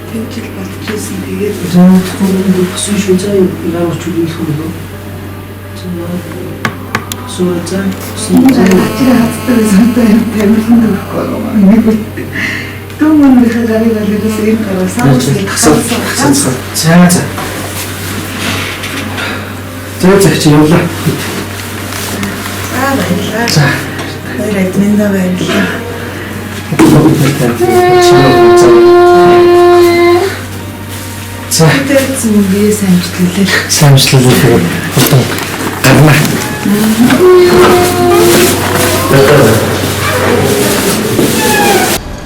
Тэгж л бодож байсан. Тэгээд Заавал басан шүү. За ямар ч үйл юм бэ? За Сүү за. Чи хацтай байсан тамирлан дөрөхгүй байгаа юм. Нэг үл. Дүү мөнийхээ гарыг бол ерөөсөө энэ гараа савс За за. За за чи явлаа. За баярлалаа. За. Хоёр админдаа баярлалаа. За. Тэрсэн мөнгөө самжиглалаа. Самжиглалаа тэгээд хурдан гарна.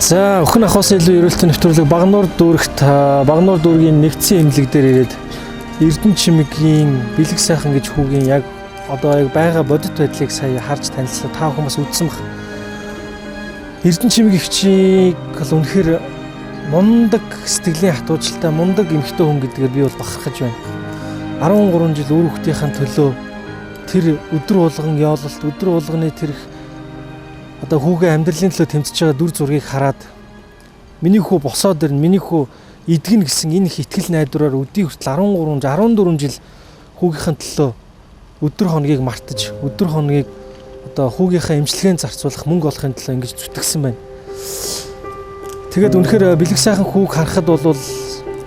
За өхөн ахуйс илүү эрүүлтийн нэвтрүүлэг Багануур дүүрэгт Багануур дүүргийн нэгдсэн эмнэлэг дээр ирээд Эрдэнэ чимэгийн бэлэг сайхан гэж хүүгийн яг одоо яг байгаа бодит байдлыг сая харж танилцсан та бүхэн бас үзсэн бах. Эрдэнэ чимэг эгчийг бол үнэхээр мундаг сэтгэлийн хатуужилтай мундаг эмэгтэй хүн гэдгээр би бол бахархаж байна. 13 жил үр хүүхдийн төлөө тэр өдөр болгон ёололт өдөр болгоны тэр их одоо хүүгээ амьдралын төлөө тэмцэж байгаа дүр зургийг хараад миний хүү босоод ирнэ, миний хүү идгэн гэсэн энэ их итгэл найдвараар өдий хүртэл 13 14 жил хүүгийнхэн төлөө өдөр хоногийг мартаж, өдөр хоногийг одоо хүүгийнхээ эмчилгээнд зарцуулах мөнгө олохын төлөө ингэж зүтгэсэн байна. Тэгээд үнэхээр бэлэг сайхан хүүг харахад бол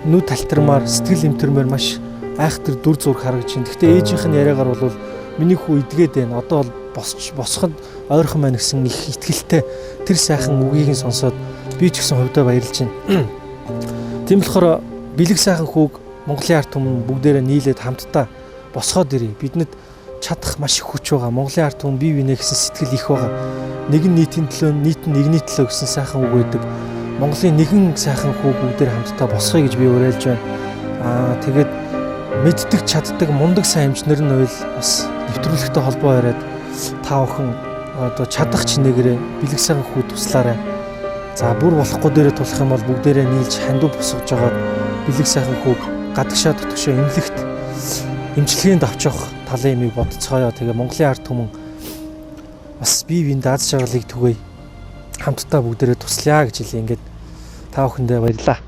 нүд талтармаар, сэтгэл эмтэрмээр маш айхтар дүр зураг харагдаж байна. Гэхдээ ээжийнх нь яриагаар бол миний хүү идгээд байна. Одоо бол босч босоход ойрхон байна гэсэн их итгэлтэй тэр сайхан үгийг нь сонсоод би ч гэсэн хувьдаа баярлж байна. Тийм болохоор бэлэг сайхан хүүг Монголын ард түмэн бүгдээрээ нийлээд хамтдаа босгоод ирье. Бидэнд чадах маш их хүч байгаа. Монголын ард түмэн бие биенээ гэсэн сэтгэл их байгаа. Нэг нь нийтийн төлөө, нийт нь нэгний төлөө гэсэн сайхан үг байдаг. Монголын нэгэн сайхан хүүг бүгдээр хамтдаа босгоё гэж би уриалж байна. Аа тэгээд мэддэг чаддаг мундаг сайн эмчнэр нь уйл бас нэвтрүүлэгтэй холбоо яриад та бүхэн одоо чадах чинээгээрээ бэлэг сайхан хүү туслаарай. За бүр болохгүй дээрээ тулах юм бол бүгдээрээ нийлж хандив босгож жагаад бэлэг сайхан хүүг гадагшаа дотгошоо эмнэлэгт эмчилгээнд авч явах талын юмыг бодцгоё. Тэгээ Монголын ард түмэн бас бие биендээ аз жаргалыг түгээе. Хамтдаа бүгдээрээ туслая гэж хэлье. Ингээд та бүхэндээ баярлалаа.